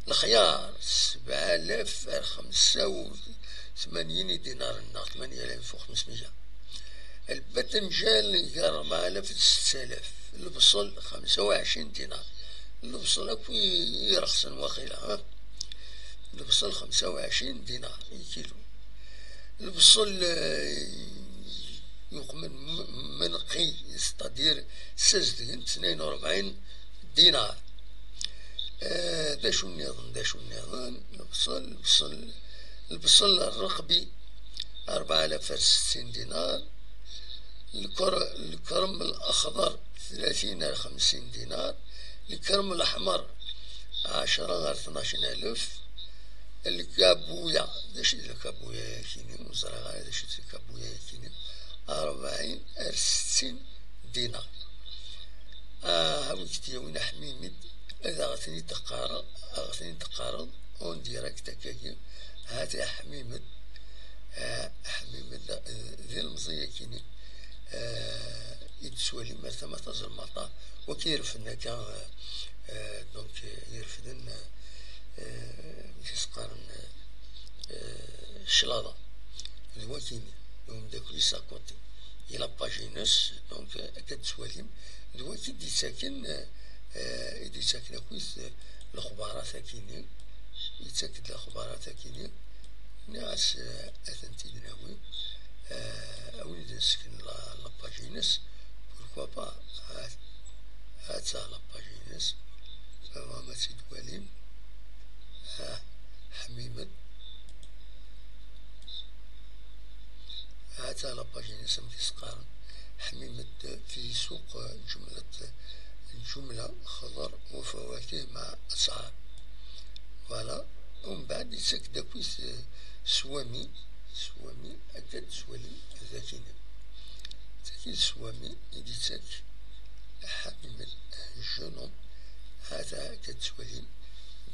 Lexyar, sebɛa alaf ar xemsa u tmanyin idinaren, neɣ tmanya alaf u xemsmya. Lbatenjal gar rebɛa alaf d setta alaf. Lebṣel, xemsa u ɛecrin dinar. Lebṣel akk i, i irexsen waqila, ha? Lebṣel, xemsa u ɛecrin dinar i kilu. Lebṣel, eh, yuqmen m-, menqi, c'est-à-dire ssazedgen, tnayen u rebɛin dinar. Eh, d acu nniḍen, d acu nniḍen? Lebṣel, lebṣel, lebṣel rreqbi, rebɛa alaf ar settin dinar. Lker-, lkerm laxḍer, tlatin ar xemsin dinar. Lkerm laḥmer, ɛecra ar tnac n alef. Lkabuya, d acu d lkabuya-yakini? Ur ẓriɣ ara d acu d lkabuya-yakini. Rebɛin ar settin dinar. Ah, a wi k-t-yawin a Ḥmimid, ad aɣ-ten-id-teqqareḍ, aɣ-ten-id-teqqareḍ en direct akkagi. Hati a Ḥmimed, ah, a Ḥmimed, eh, d ilemẓi-yakini, eh, i d-tettwalim ar tama tazelmaṭ, waki irefden akka, eh, eh, donc, eh, irefden, eh, eh, amek i s-qqaren, eh, eh, claḍa. D wakini, d umeddakel-is à côté. Ila page-ines, donc, eh, akka d-tettwalim. D waki i d-yettaken, eh, eh, i d-yettaken akkit, eh, lexbarat-akini. Yettak-d lexbarat-akini. Nniɣ-as, eh, ad tent-id-nawi. Eh, a win i d-nesken la, la page-ines. Pourquoi pas? Ha-, ha-tt-a la page-ines. Tebɣam ad tt-id-twalim? Ha, Ḥmimed. la page-ines amek i s-qqaren. Ḥmimet fi suq ǧumlat, ǧumla xeḍer u fawakih ma asɛar. Voilà. Umbeɛd yettak-d akkit, eh, swami, swami akka d-zwali dagini. Tagi d swami i d-yettak Ḥmimet, un jeune homme. Hata akka d-twalim.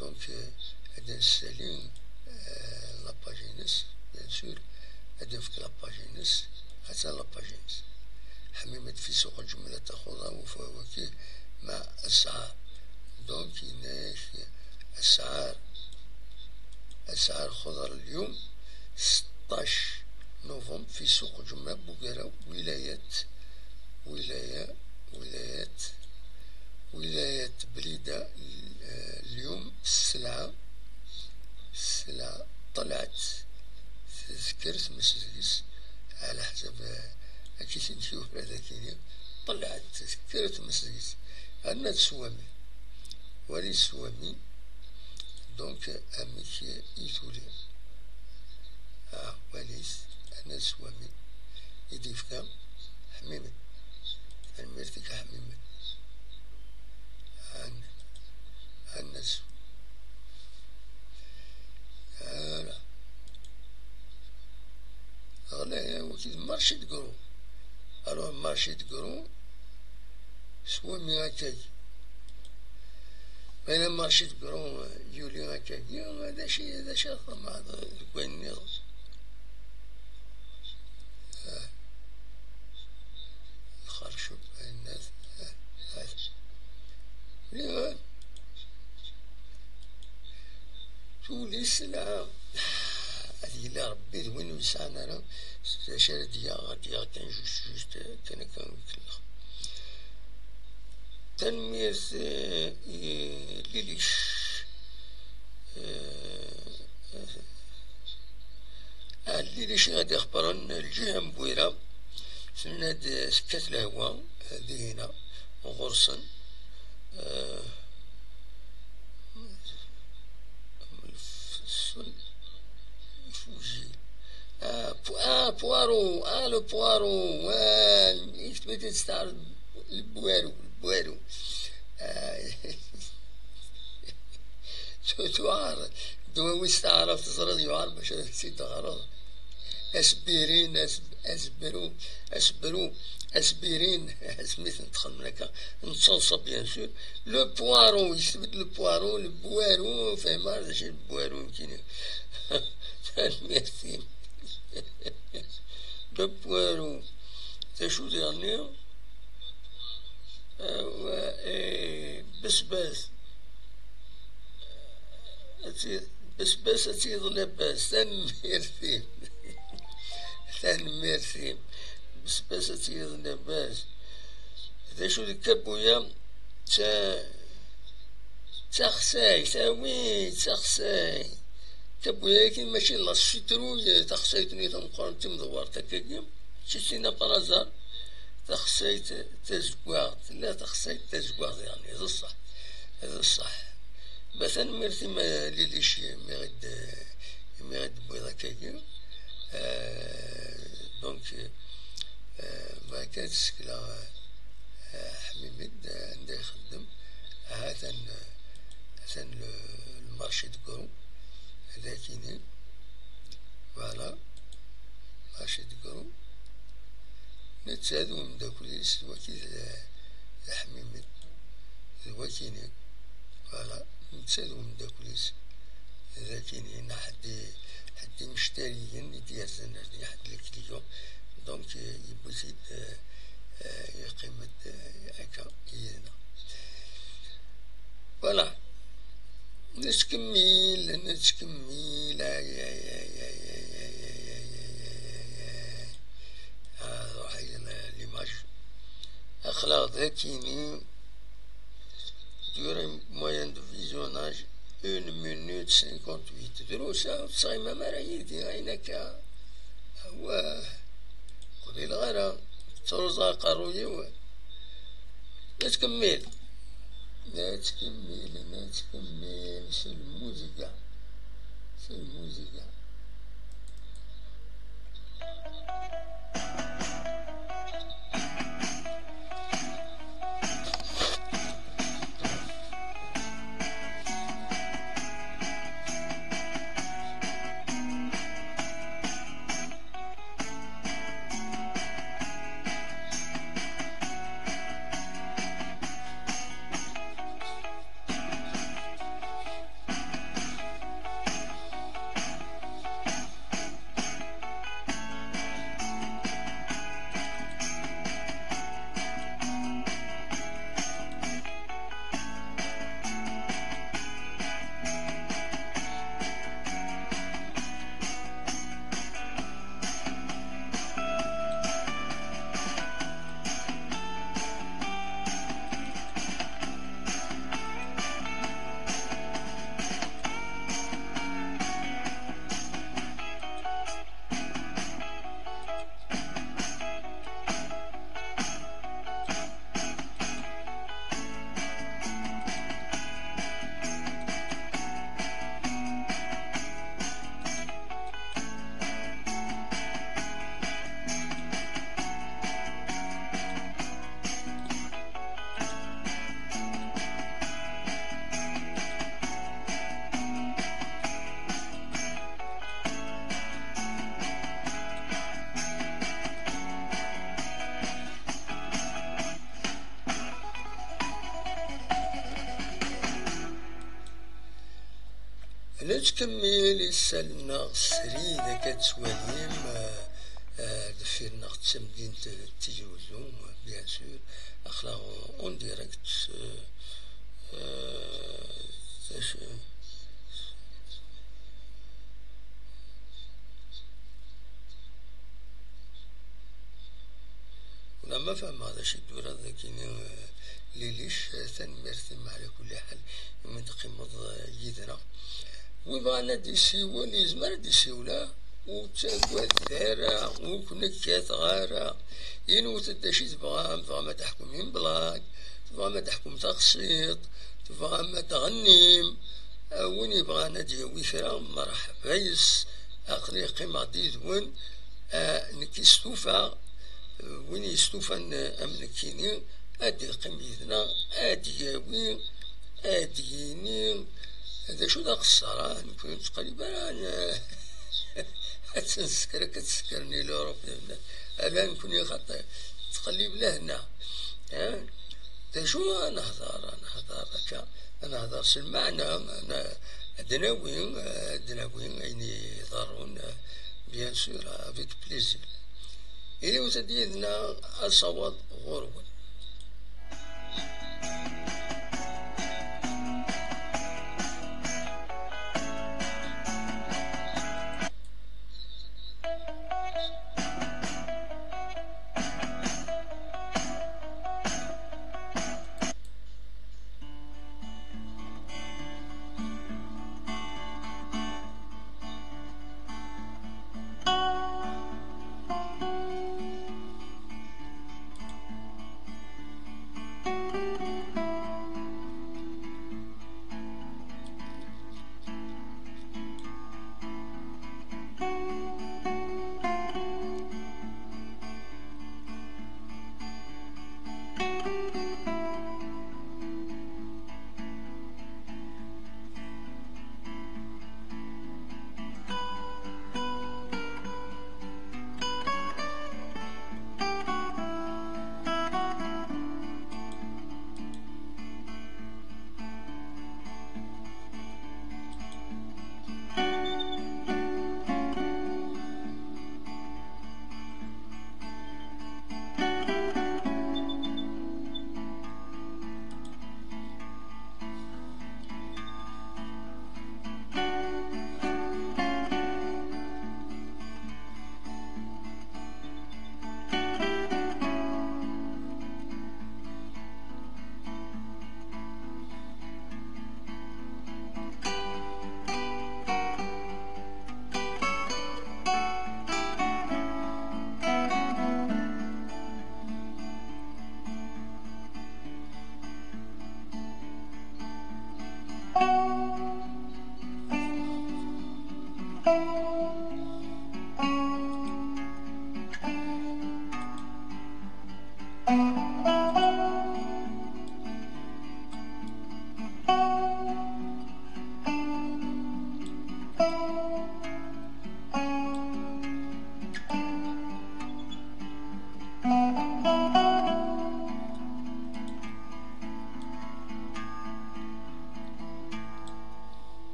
Donc, euh, ad nessali, euh, la page-ines, bien sûr. Ad nefk la page-ines. Hata la page-ines. Ḥmimet fi suq ǧumlat xeḍer u fawakih ma asɛar. Donc, yenna-yak asɛar. Asɛar xeḍer اليوم ستطاش نوفمبر في سوق جمعة بوقرة ولاية، ولاية، ولاية، ولاية بليدة. آه، اليوم السلعة، السلعة طلعت، تذكرت مسدس على حسب، آه، أكيد انت وفرة ذاكيني. طلعت، تذكرت مسدس. أنا تسوامي، ولي تسوامي. Donc, amek i tuli? Ah, walit, Anas Wami i d-yefka Ḥmimet. Tanemmirt-ik a Ḥmimet. An-, Anas. Ala. Ɣlaya, waki d marché de gros. Alors, marché de gros, s wami akkagi. Ma yella marché de gros yuli akkagi, d acu, d acu ara tḍemɛeḍ deg wayen nniḍen? Ah. Lxercum, ayennat, ah, ah. Tuli sselɛa. Ad yili Ṛebbi d win ur yesɛan ara d acu ara d-yaɣ, ad d-yaɣ kan just, just, eh, kan akka ikellex. Tanemmirt, eh, i Lilic. Eh, eh, ah, Lilic i ɣ-d-ixebbren lǧiha n Bwira. Tenna-d, eh, tekkat lehwa, eh, dihina, ɣur-sen. Eh, Lfeṣṣel ifujil. Ah, pu-, ah, poireau, ah, le poireau, ah, il faut peut-être ça, le poireau, le poireau. Ah, tu, tu vois, tu vois, oui, ça, alors, tu seras, tu vois, mais je suis d'accord. Asbirin, as-, asbru, asbru, asbirin, asmi ten-txedmen akka, nettaḍsa, bien sûr. Le poireau, yekteb-d le poireau, le boireau, fehmeɣ d acu le boireau, nekkini. Tanemmirt-im. Le poireau. D acu diɣenni? Awa, eh, besbas. Ad ti-, besbas ad tiyeḍ labas. Tanemmirt-im. Tanemmirt-im. Besbas ad tiyeḍ labas. D acu deg kabuya? D ta-, d taxsayt. Ah oui, d taxsayt. Kabuya-agi mačči la citrouille, taxsayt-nni tameqqrant timdewwert akkagi. Mačči d tinna par hasard. Taxsayt tazeggaɣt, tella taxsayt tazeggaɣt, yeɛni, d ṣṣeḥ, d ṣṣeḥ. Ma tanemmirt-im a Lilic, imi ɣ-d-, imi ɣ-d-tewwiḍ akkagi. Euh, donc, euh, ma kan tsekla, euh, Ḥmimet, euh, anda ixeddem, ha-t-an, euh, ha-t-an le, le marché de gros, d akini. Voilà. Marché de gros. Netta d umeddakel-is, d waki d, d Ḥmimet, d wakini. Voilà, netta d umeddakel-is, d akini. Neɣ ḥedd i, ḥedd imectariyen i d-yerzan ar din, ḥedd le client. Donc, euh, yewwi-t-id, euh, euh, yeqqim-d, euh, akka yid-neɣ. Voilà. Nettkemmil, nettkemmil. Ay, ay, ay. Ah, ruḥ, ay, l'image. Aql-aɣ dakini. Durée moyenne de visionnage, une minute cinquante-huit. Drus, ur tesɛim ara yid-i, ayen akka. Awah. Qbileɣ ara. Ttruẓeɣ aqerruy-iw. Nettkemmil. Nettkemmil, nettkemmil s lmuziga. S lmuziga. Nettkemmil isal-nneɣ srid akka ad twalim, euh, euh, deffir-nneɣ d tamdint n Tizi Uzzu, bien sûr, aql-aɣ en direct, euh, euh, d acu, Wala ma fehmeɣ d acu i d-turiḍ dagini, eh, Lilic, eh, tanemmirt-im ɛla kulli ḥal imi d-teqqimeḍ, eh, yid-neɣ. Wi bɣan ad d-isiwel, yezmer ad d-isiwel, ah, ur ttagadet ara, ur ken-kkateɣ ara. Inwet-d acu i tebɣam, tebɣam ad teḥkum i Meblac, tebɣam ad teḥkum taqsiṭ, tebɣam ad tɣennim. Eh, win yebɣan ad d-yawi kra, merḥba yes, aql-i qqimeɣ-d yid-wen. Ah, nekk stufaɣ, win yestufan, ah, am nekkini, ad d-yeqqim yid-neɣ, ad d-yawi, ad d-yini, d acu d aqeṣṣer, ah, nekkni ur nettqellib ara, n-, ad tt-nessekr akka tt-sekren i l'Europe, ala nekkni xaṭi, nettqellib lehna, ah, d acu ad nehder, ad nehder akka, ad nehder s lmeɛna, ad n-, ad d-nawi, ad d-nawi ayen iḍerrun, bien sûr, avec plaisir. Iliwet-d yid-neɣ asawaḍ ɣur-wen.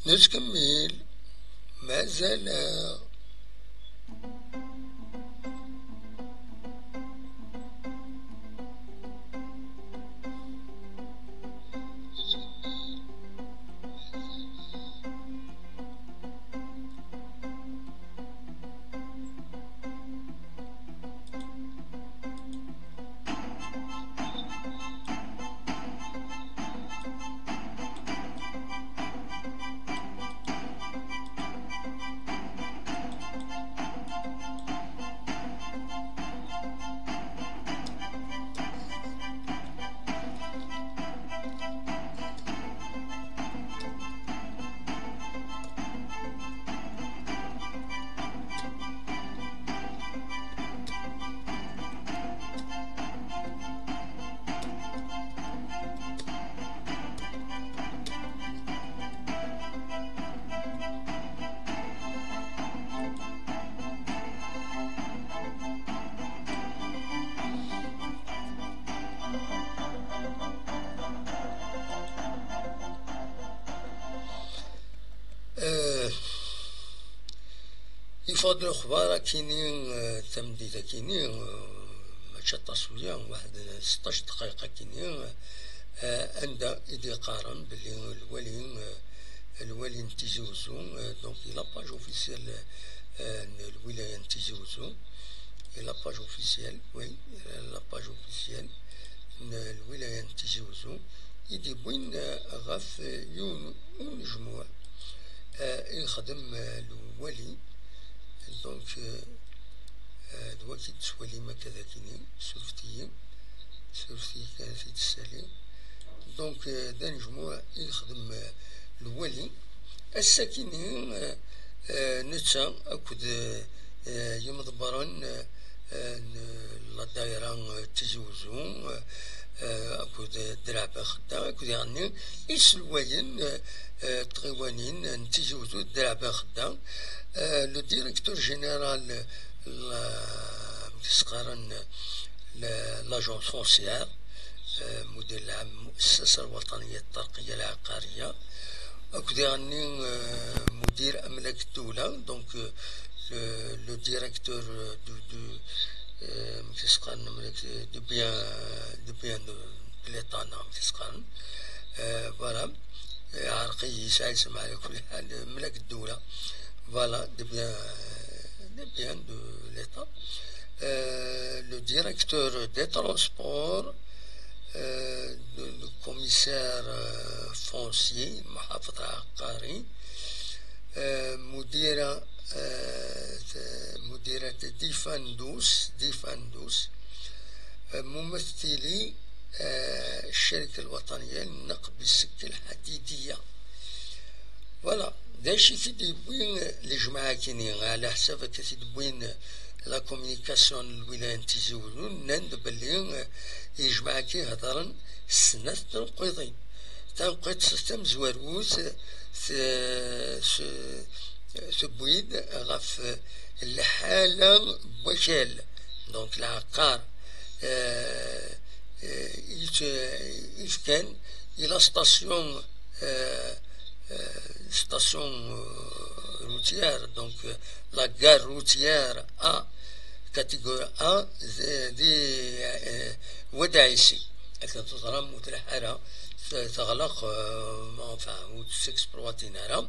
Nettkemmil, mazal-aɣ. Ad lexbar akini, eh, tameddit akini, eh, mačči aṭas waya, waḥed seṭṭac dqayeq akini, eh, anda i d-iqqaren belli lwali, eh, lwali n Tizi Uzzu, eh, donc, la page officielle, eh, n lwilaya n Tizi Uzzu, la page officielle, oui, la page officielle n lwilaya n Tizi Uzzu, i d-iwwin, eh, ɣef, eh, yiwen unejmuɛ, eh, i yexdem, eh, lwali. Donc, euh, euh, d wagi i d-tettwalim akka d akini, surfet-iyi, surfet-iyi kan ad t-id-ssaliɣ. Donc, euh, d anejmuɛ i yexdem, euh, lwali. Ass-akini, euh, euh, netta akked, euh, euh, yimḍebbren, euh, euh, n la daïra, euh, Tizi Uzzu, euh, euh, akked Ddeɛba Xedda, akked iɣenni iselwayen, euh, euh, n tɣiwanin n Tizi Uzzu d Ddeɛba Xedda, euh, le directeur général, la, amek i s-qqaren, la, l'agence foncière, euh, المدير العام المؤسسة الوطنية للترقية العقارية, akked iɣenni, euh, مدير أملاك الدولة, donc, euh, le, le directeur, euh, du, du, euh, amek i s-qqaren, أملاك, de bien, de bien de, de l'État, neɣ amek i s-qqaren. Euh, voilà. Iɛreq-iyi, yesɛa isem ɛla kulli ḥal, أملاك الدولة. Voilà, de bien, de bien de l'État. Euh, le directeur des transports, euh, le, le commissaire, euh, foncier, محافظ عقاري, euh, مديرة, euh, مديرة ديفاندوس, ديفاندوس, euh, ممثلي, euh, الشركة الوطنية للنقب بالسكة الحديدية. Voilà, d acu i t-id-yewwi lejmaɛ-agi-nni, ɛla ḥsab akka t-id-wwin la communication n lwilaya n Tizi Uzzu, nnan-d belli, eh, lejmaɛ-agi hedren s snat tneqqiḍin. Tanqiḍt tamezwarut, eh, t-, s-, tewwi-d ɣef, eh, lḥala n wakal, donc lɛeqqar, eh, eh, i t-, i fkan i la station, eh, eh, station, eh, routière, donc, eh, la gare routière A, catégorie A, di, di, eh, Wad Ɛisi. Akken teẓram, ur tlaḥ ara, t-, teɣleq, eh, enfin, ur tt-exploitin ara.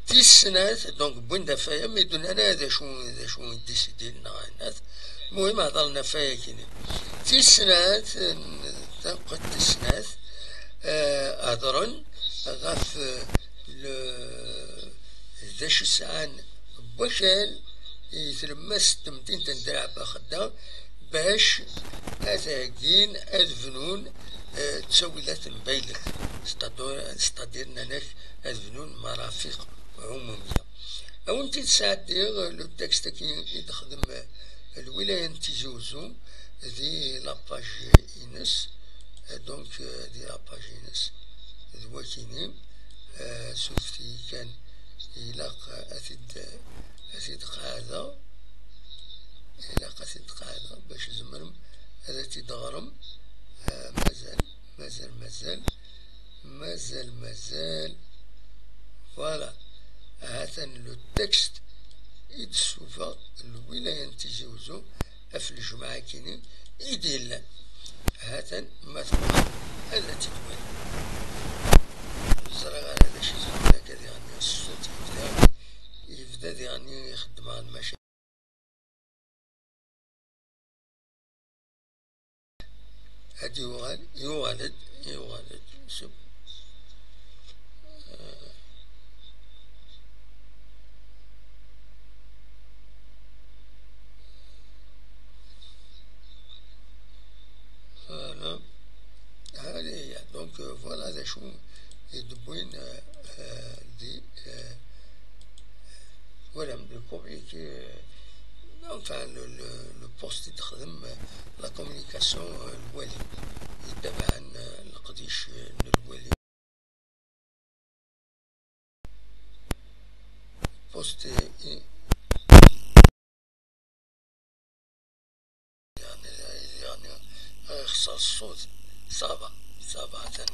Tis snat, donc, wwin-d ɣef waya, mi d-nnan d acu, d acu i d-isidin neɣ ayen. Muhim, hedren ɣef waya-kini. Tis snat, n-, tanqiḍt tis snat, eh, hedren ɣef, eh, le-, d acu sɛan n wakal i tlemmast n temdint n Ddeɛba Xedda bac ad heggin, ad bnun, eh, ttawilat n baylek, c'est-à-dire, c'est-à-dire, nnan-ak ad bnun marafiq ɛumumiya. Ad wen-t-id-sɛeddiɣ, le texte-agi i d-texdem, eh, lwilaya n Tizi Uzzu di la page-ines, eh, donc, eh, di la page-ines, d wakini, eh, surfet-iyi kan, ilaq ad t-id-, ad t-id-qeɛdeɣ, ilaq ad t-id-qeɛdeɣ bac tzemrem ad t-id-teɣrem, eh, mazal, mazal, mazal, mazal, mazal. Voilà. Ha-t-an le texte i d-tessuffeɣ lwilaya n Tizi Uzzu ɣef lejmaɛ-agi-nni i d-yellan. Ha-t-an, ma tebɣam ad tt-id-twalim. Ur ẓriɣ ara d acu i yezmer akka diɣen ṣṣut yebda, yebda diɣen ixeddem ɣer lmaca. Ad yuɣal, yuɣal-d, yuɣal-d. Sub-, euh, voilà. Allez, donc, euh, voilà d acu i d-wwin, euh, euh, di, euh, voilà, le communiqué, euh, enfin, le, le, le poste i d-texdem, euh, la communication, euh, lwali, yettabaɛen, euh, leqdic, euh, n lwali. Poste i, yeɛni, yeɛni, ixṣer ṣṣut. Ça va, ça va, atan,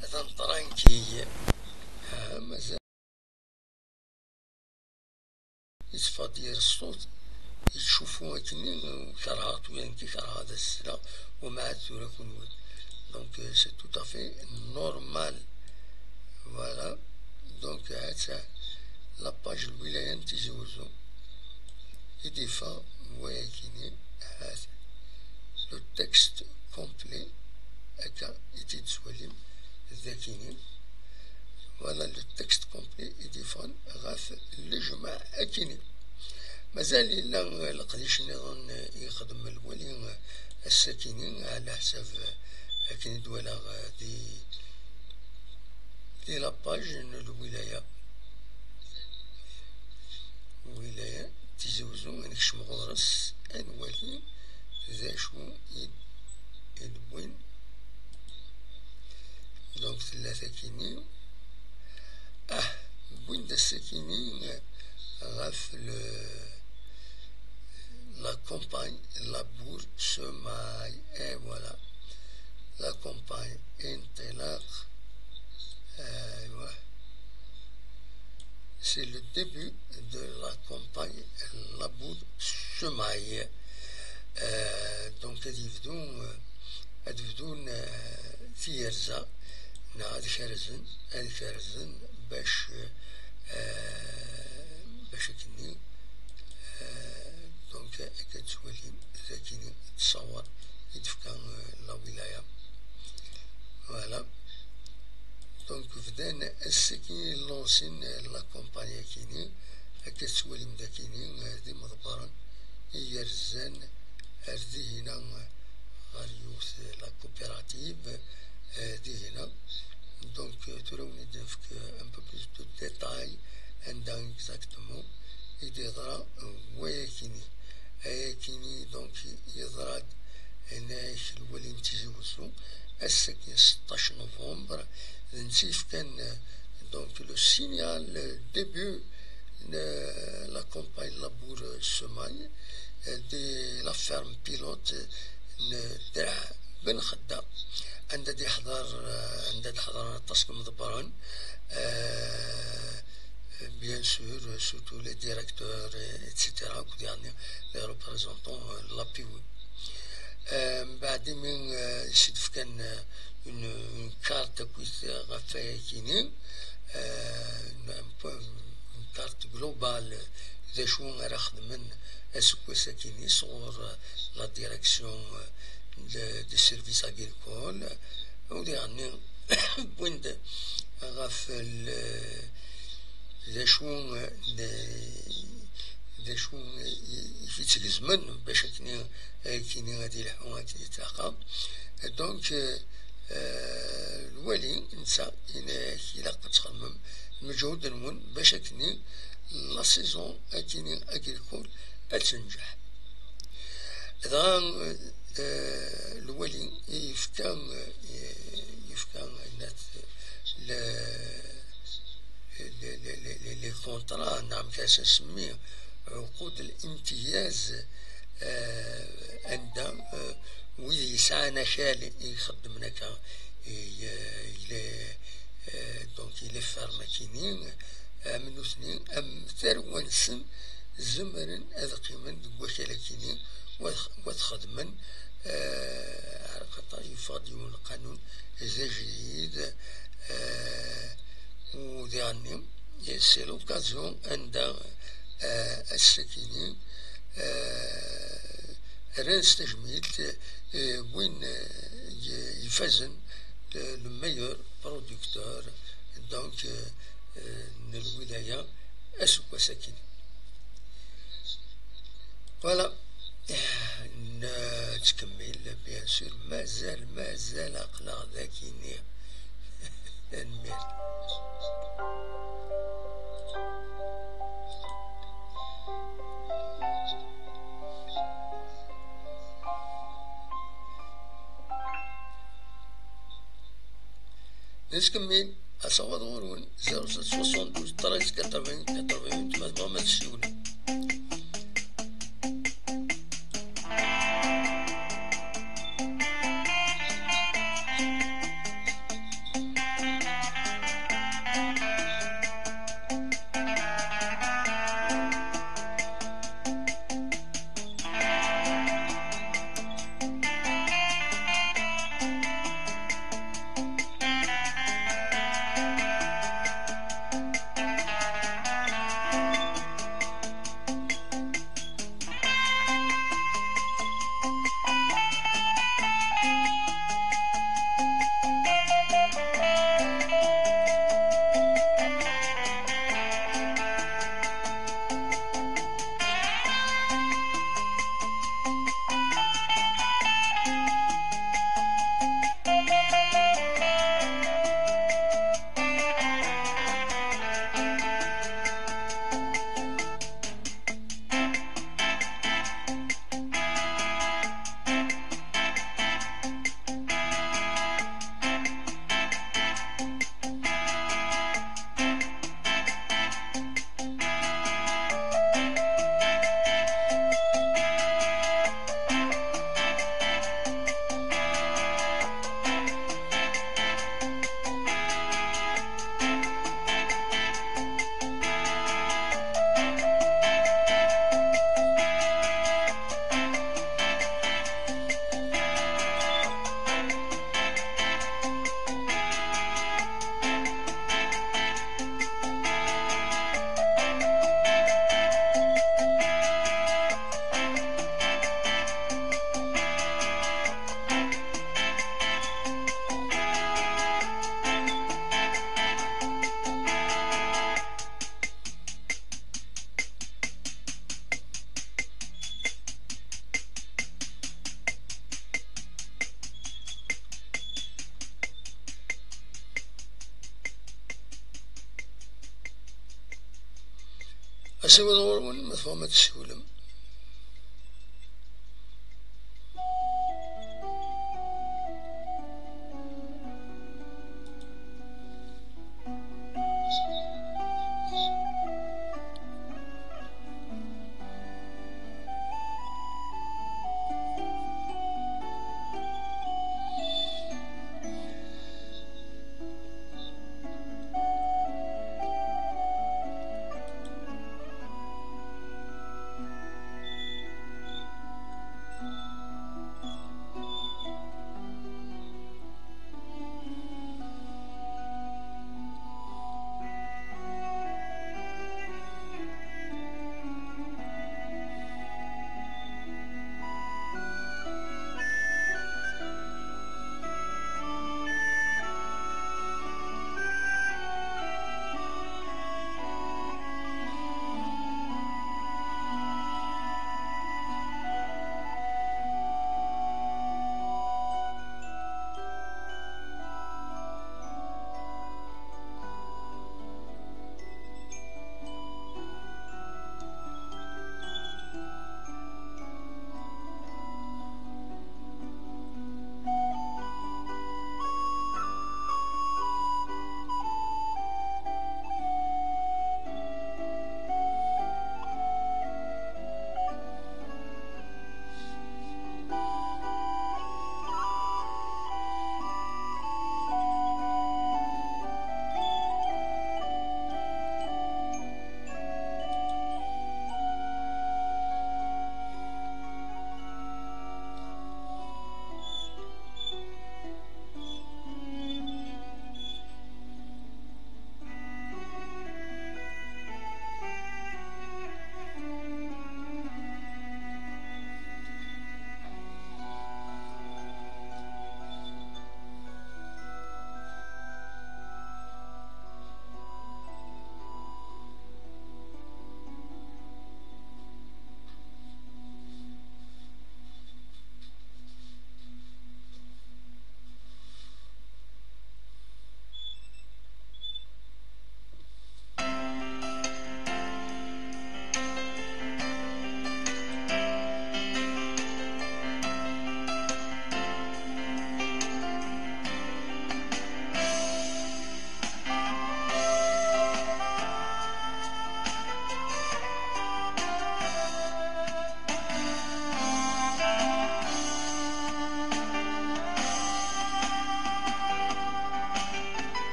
atan tranquille. Ah, mazal. Fadil Sṭut yettcuffu akkenni, kerheɣ-t, ula d nekk kerheɣ ad as-sleɣ, wa ma ɛad tura kunwi. Donc, euh, c'est tout à fait normal. Voilà. Donc, ha-tt-a la page n lwilaya n Tizi Wezzu i d-yeffeɣ wayakini, ha-t le texte complet, akka i t-id-tettwalim dakini. Voilà le texte complet i d-yeffɣen ɣef lejmaɛ akini. Mazal yella leqdic nniḍen i yexdem lwali ass-akini, ɛla ḥsab akken i d-walaɣ di, di la page n lwilaya. Wilaya Tizi Wezzu, ad nekcem ɣur-s, ad nwali d acu i d-, i d-wwin. Donc, tella takini. Ah, wwin-d ass-akini ɣef le, la campagne Labour Semaille. Et voilà. La campagne Inṭilaq. Euh, ouais. C'est le début de la campagne Labour Semaille. Euh, donc, ad yebdu, euh, ad bdun, euh, tiyerza, neɣ ad kerzen, ad kerzen bac, euh, bac akkenni, euh, donc, akka tettwalim, d akkenni ttṣawar i d-tefka, euh, la wilaya. Voilà. Donc, bdan ass-agi lansin la campagne akini, akka tettwalim dakini, euh, d imḍebbren i yerzan ar dihina, euh, ɣer yiwet la coopérative, euh, dihina. Donc, euh, tura ad wen-id-nefk, euh, un peu plus de détails, anda exactement i d-yeḍra, euh, wayakini. Ayakini, donc, yeḍra-d, yenna-ak lwali n Tizi Wezzu, ass-agi seṭṭac novembre, d netta yefkan, euh, donc, le signal, euh, début de la campagne Labour Semaille, euh, de la ferme pilote, euh, n Draɛ Ben Xedda, anda d-iḥḍer, euh, anda d-ḥḍren aṭas n yimḍebbren, euh, bien sûr, surtout les directeurs, euh, et cetera, akked, yeɛni, les représentants, euh, de la P W. Euh, mbeɛd imi, euh, i s-d-fkan, euh, une, une carte akkit, euh, ɣef wayakini, euh, une, un peu une carte globale d acu ara xedmen aseggas-akini sɣur, euh, la direction, euh, de, de service agricole, u diɣenni wwin-d ɣef l-, d acu, euh, d, d acu i, i t-id-gezmen bac akken i, akken ad ilḥu, akken yettlaqa. Donc, euh, euh, lwali netta yenna-ak ilaq ad txedmem lmeǧhud-nwen bac akken la saison akini agricole ad tenǧeḥ. Dɣa, euh, lwali yefka, euh, yefka, yenna-t, le, les, les, les, les, les contrats, neɣ amek ara s-nsemmi, ɛuqud l-imtiyaz, euh, anda, euh, wid yesɛan akal i ixeddmen akka, i, euh, i les, euh, donc, i les fermes akini, am nutni, am tarwa-nsen, zemren ad qqimen deg wakal akini, wa, wa t-xedmen, euh, ɛerqaṭa yeffeɣ-d yiwen lqanun d ajdid, euh, u diɣenni, c'est l'occasion anda, euh, ass-akini, euh, rran s tajmilt, euh, win, euh, y-, ifazen, le, le meilleur producteur, donc, euh, euh, n lwilaya aseggas-akini. Voilà. Nettkemmil, bien sûr, mazal, mazal aql-aɣ dakini. Tanemmirt. Nettkemmil, asawaḍ ɣur-wen, zéro sept soixante-douze treize quatre-vingts quatre-vingt-huit, ma tebɣam ad tessiwlem. Asiwel ɣur-wen ma tebɣam ad d-tessiwlem.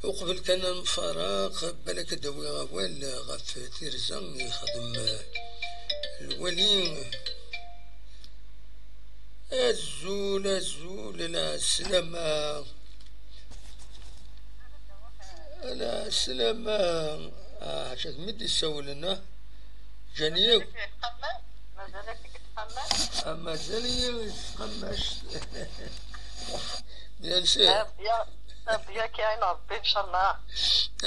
Uqbel kan ad nfaraq, balak ad d-awiɣ awal ɣef tirza i yexdem lwali. Azul, azul, lɛeslama. Lɛeslama. Ah, ḥaca mi d-issawlen, ah. Ǧǧan-iyi akk. Mazal-ik deg tqammact? Ah, mazal-iyi deg tqammact. Bien sûr. Rebbi, Rebbi ad k-iɛin Rebbi, ncallah.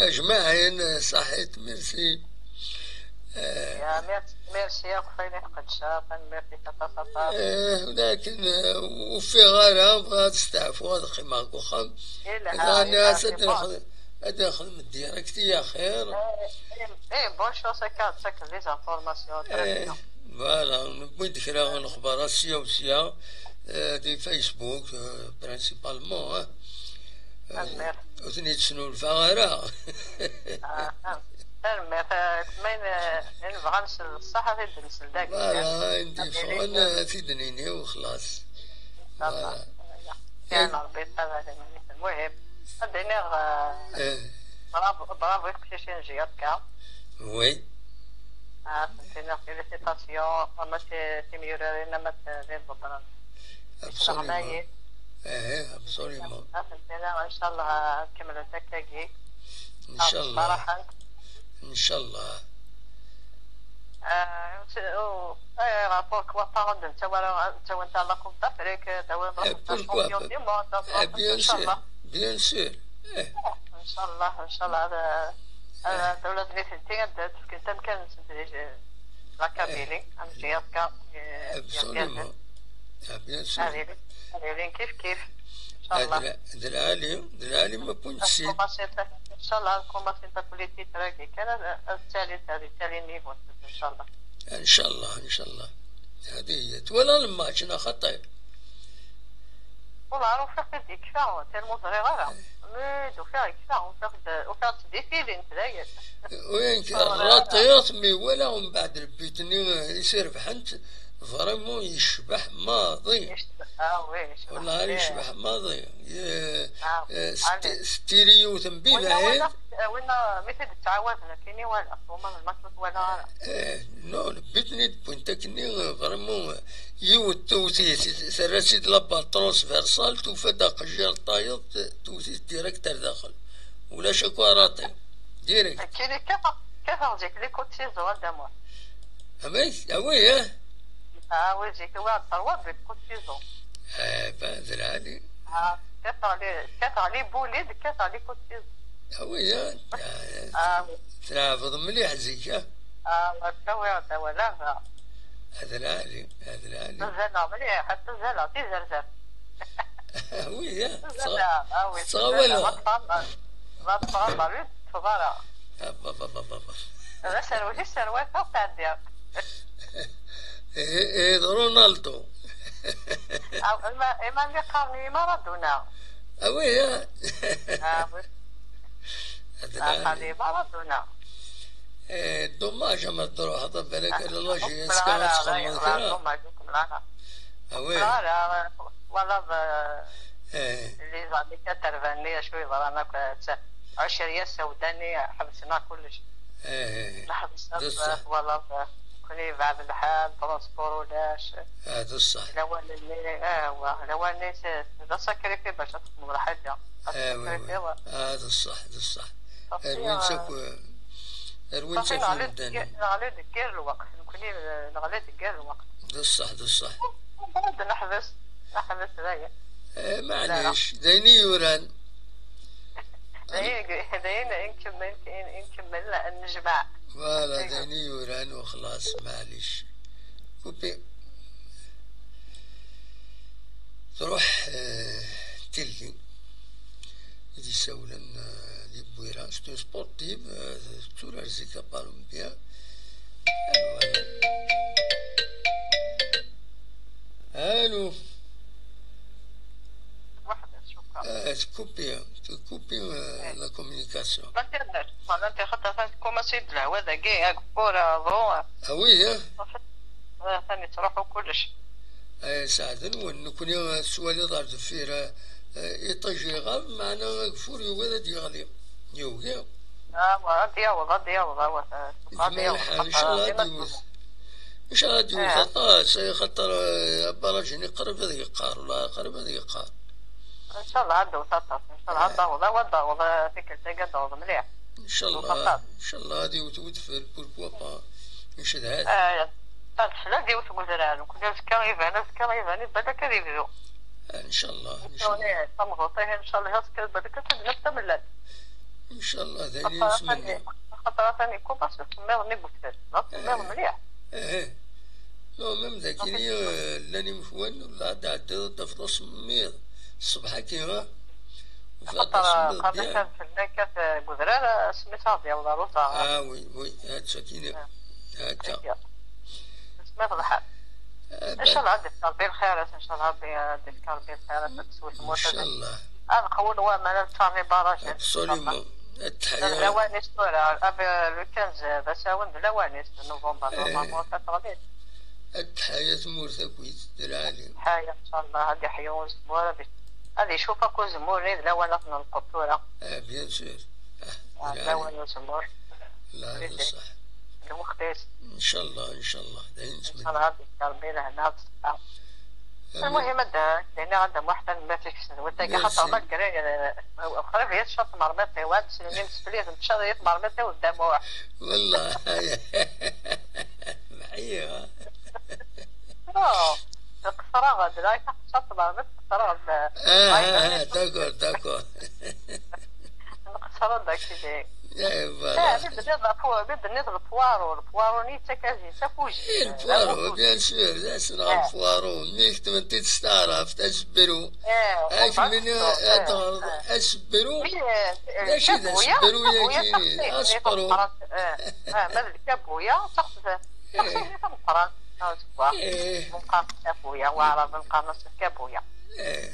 Ajmaɛin, ṣaḥit, merci. Eh, Ya, merci, merci akk ɣef wayen i tqeddceḍ, tanemmirt-ik aṭas, aṭas. Eh, walakin, eh, ur ffiɣeɣ ara, bɣiɣ ad steɛfuɣ, ad qqimeɣ deg uxxam. Yelha, Dɣa yelha, nniɣ-as ad c'est bon. nexdem, ad nexdem direct i axir. Eh, eh, eh, bonne chance akka, ad d-takeḍ des informations, très Eh, bien. Voilà, newwi-d kra n lexbar-a sya u sya, eh, di Facebook, eh, principalement, eh. Eh, Tanemmirt. Ur ten-id-snulfaɣ ara. Ah, ah. Tanemmirt, eh, ma ayen, eh, ayen nebɣa nsel ṣṣeḥ, ad t-id-nsel dagi. Voilà, ayen d-yeffɣen, eh, ad t-id-nini u xlaṣ. Voilà. Kan Rebbi yeṭṭaf iman-is. Lmuhim, ad d-iniɣ, eh, Eh. bravo, bravo i teqcicin J R K. Oui. Ah, ad tent-iniɣ félicitations, ama ti-, timyurarin, ama t-, d iẓeṭṭren. Absolument. Icelɣnayen. Eh, absolument. Ad tent-iniɣ, ncallah, ad kemmlent akkagi. Ncallah. Ad ttferḥent. Ncallah. Ah, ur, eh, ɣef ur k-wafaqen, ur d-ttawin ara, ur d-ttawint ara la Coupe d'Afrique, ad d-awint Eh, la pourquoi champion pas? Du monde, Eh, bien sûr, ncallah. Bien sûr. Eh. Ncallah, ncallah, ad, ad, Eh. ad, ula d nitenti ad d-fkent amkan-nsent di, di la Kabylie, Eh. Am J R K, eh, Absolument. Ah, bien sûr. Ad ilin, ad ilin kif kif, ncallah. Ah, d la-, d lɛali, d lɛali ma wwint-tt-id. Ad kumasin ta-, ncallah, ad kumasin tapolititr-agi kan, ad, ad ttalin, ad ttalin niveau-nsent, ncallah. Ncallah, ncallah. Hadi hiya. Twala lmatch neɣ xaṭi? Wallah, ufiɣ-t-id yekfa, tellement ur ẓriɣ ara. Mi d-ufiɣ yekfa, ufiɣ-t, ufiɣ-tt di tilin, dayen. Ur ẓriɣ ara. Raṭiɣ-t, mi walaɣ mbeɛd lbut-nni, eh, i s-irebḥent, vraiment yecbeḥ maḍi. Yecbeḥ, ah oui, yecbeḥ Wallah, mliḥ. Yecbeḥ maḍi. Eh, Ah, eh, s ti-, allez. S tiri yiwet n Winna, bibaɛid. Winna, winna, mi t-id-ttɛawaden, akkin i walaɣ, wama d lmatch ur t-walaɣ ara. Eh, non, lbut-nni d-wwint akkenni, vraiment, yiwet tewwet-it, terra-tt-id la balle transversale, tufa-d aqejjir n tayeḍ, tewwet-it direct ar daxel. Ulac akk araṭi. Direct. Nekkini kkateɣ, kkateɣ zik les coups de ciseaux, a Dda Muḥ. Amek? Ah oui, eh? Ah oui, zik, oui, trois buts, coups de ciseaux. Eh ben, d lɛali. Ah, kkateɣ les, kkateɣ les boules, kkateɣ les coups de ciseaux. Ah oui, eh? Ah, oui. Tleɛbeḍ mliḥ zik, eh? Ah, ma ttawiɣ-d awal, ah. D lɛali, d lɛali. Mazal-aɣ mliḥ, mazal-aɣ d izerzer. Ah oui, eh? Mazal-aɣ, ah oui, Tettɣawaleḍ. Mazal-aɣ, ma teffɣeḍ, ma teffɣeḍ, ma ur teṭṭfeḍ ara. Ah, ba, ba, ba, ba, ba. D aserwet i sserwateɣ, tɛeddiḍ. Eh, eh, d Ronaldo. Ah, ima, ima mi qqaren-iyi Maradona. Ah oui, eh? Ah, oui. D lɛali. Aql-i Maradona. Eh, dommage, ama truḥeḍ, balak Ah, la J S K ad txedmeḍ kra. Dommage, ur kemmleɣ ara. Ah oui. Ur kemmleɣ ara, twalaḍ, eh, Eh. Les années quatre-vingt, acu yeḍran akk, eh, ɛecriyat sawda-nni, ḥebsen akk kullec. Eh, eh, eh. Neḥbes D ṣṣeḥ. Akk, twalaḍ, eh, nekkni yebɛed lḥal, transport ulac. Ah, d ṣṣeḥ. Lawan-nni, ah, wa, lawan-nni, c'est, d asacrifi bac ad txedmeḍ lḥaǧa. Ah, oui, oui. Asacrifi, wa. Ah, d ṣṣeḥ, d ṣṣeḥ. Ṣafi, Rwin-tt ah, akk, rwin-tt ṣafi, akk neɣli deg, imdanen. Neɣli deg yir lweqt. Nekkni, eh, neɣli deg yir lweqt. D ṣṣeḥ, d ṣṣeḥ. Ad neḥbes, neḥbes dayen. Eh, maɛlic, d ayen i yuran. D ayen, d ayen i nkemmel, i nkemmel, nejmeɛ. Voilà, d ayen i yuran, u xlaṣ, maɛlic. Kupi. Truḥ, eh, tilgi. I d-yessawlen, euh, di Bwira, c'est une sportive, euh, tetturar zik apalumpi. Allo, allo. Allo. Waḥda, cukkeɣ. Ah, tkupi, tkupi, euh, la communication. L'internet, ma l'internet, atan tkumaṣi-d lehwa dagi, ageffur, aḍu. Ah oui, hein? Atan yettruḥu kullec. Ay, sseɛd-nwen, nekkni, eh, tettwaliḍ ar deffir, eh, eh, iṭij iɣab, meɛna ageffur yugi ad d-yeɣli. Yugi. Awa, ad d-yaweḍ, ad d-yaweḍ, awa, eh, ad d-yaweḍ. Yezmer lḥal, ncallah ad d-iwet. Ncallah ad d-iwet aṭas, ay xaṭer, eh, abaraj-nni qrib ad yeqqar, wala qrib ad yeqqar. Ncallah ad d-tewet aṭas, ncallah ad d-taweḍ, awa ad d-taweḍ, eh, tikkelt-agi ad d-taweḍ mliḥ. Ncallah, ncallah ad iwet wedfel, pourquoi pas. Ncedha-t. Eh, ad d-tella ad iwet wedrar, nekkni azekka iban, azekka iban, iban akka ad yebdu. Eh, ncallah, ncallah. Tamɣuṭ, eh, ncallah azekka iban akka ad d-naf tamellalt. Ncallah, d ayen i nesmenna. Xaṭer atan yekkumaṣ usemmiḍ-nni deg udfel, d asemmiḍ mliḥ. Eh, eh. Non, même dagi, eh, llan imekwan, la d-tɛeddiḍ ad d-tafeḍ asemmiḍ. Ṣṣbeḥ-agi, ha? Ufiɣ-d asemmiḍ bien. Xaṭer qerrec ad fell-ak at deg udrar, asmi s aɣ-d-yaweḍ ɣer uẓar. Ah, oui, oui, ad sakini. Akka. Asemmiḍ lḥal. Ncallah ad d-yefk Rebbi lxirat, ncallah Rebbi ad d-yefk Rebbi lxirat, ad teswet tmurt. Ncallah. Ad qwun waman, ad ččaren ibarrajen. Absolument. Ad teḥya. D lawan-is tura, ab-, le quinze d asawen d lawan-is, novembre, eh, normalement, ad teɣli. Ad teḥya tmurt akkit, d lɛali. Teḥya, ncallah, ad iḥyu uzemmur, ad, ad icuf akk uzemmur-nni d lawan ad t-nenqeḍ tura. Ah, bien sûr. Ah, d lawan uzemmur. La, d ṣṣeḥ. Lweqt-is. Ncallah, ncallah. D ayen nesmen. Ncallah, ad yefk Rebbi lehna d ṣṣeḥḥa. Amin. Lmuhim, ad d-iniɣ ad d-amuḥ tanemmirt-ik s tedwilt-agi, xaṭer malgré, eh, qrib yetca tmermiṭ-iw, ad d-slen imsefliden, tečča-yi tmermiṭ-iw d damuḥ. Wallah. Mḥiya. Non, qeṣṣreɣ-d, la, tečča tmermiṭ, qeṣṣreɣ-d. Ah, ah, ah, d'accord, d'accord. Nqeṣṣer-d akk-, eh, voilà. Eh, mi d-tenniḍ ɣef u-, mi d-tenniḍ le poireau, le poireau-nni yettak-as-, yettak ujjir. Eh, le poireau, bien sûr, d asenɣ le poireau. Mi ketben-t-id s taɛrabt, asebru. Eh, ak mini ad teɣreḍ asebru. Mačči d asebru-yagi, asebru. Eh, eh, ma d lkabuya, taxsayt-nni tameqqrant. Azeggaɣ. Eh. Nqar kabuya, waɛraben qqaren-as kabuya. Eh.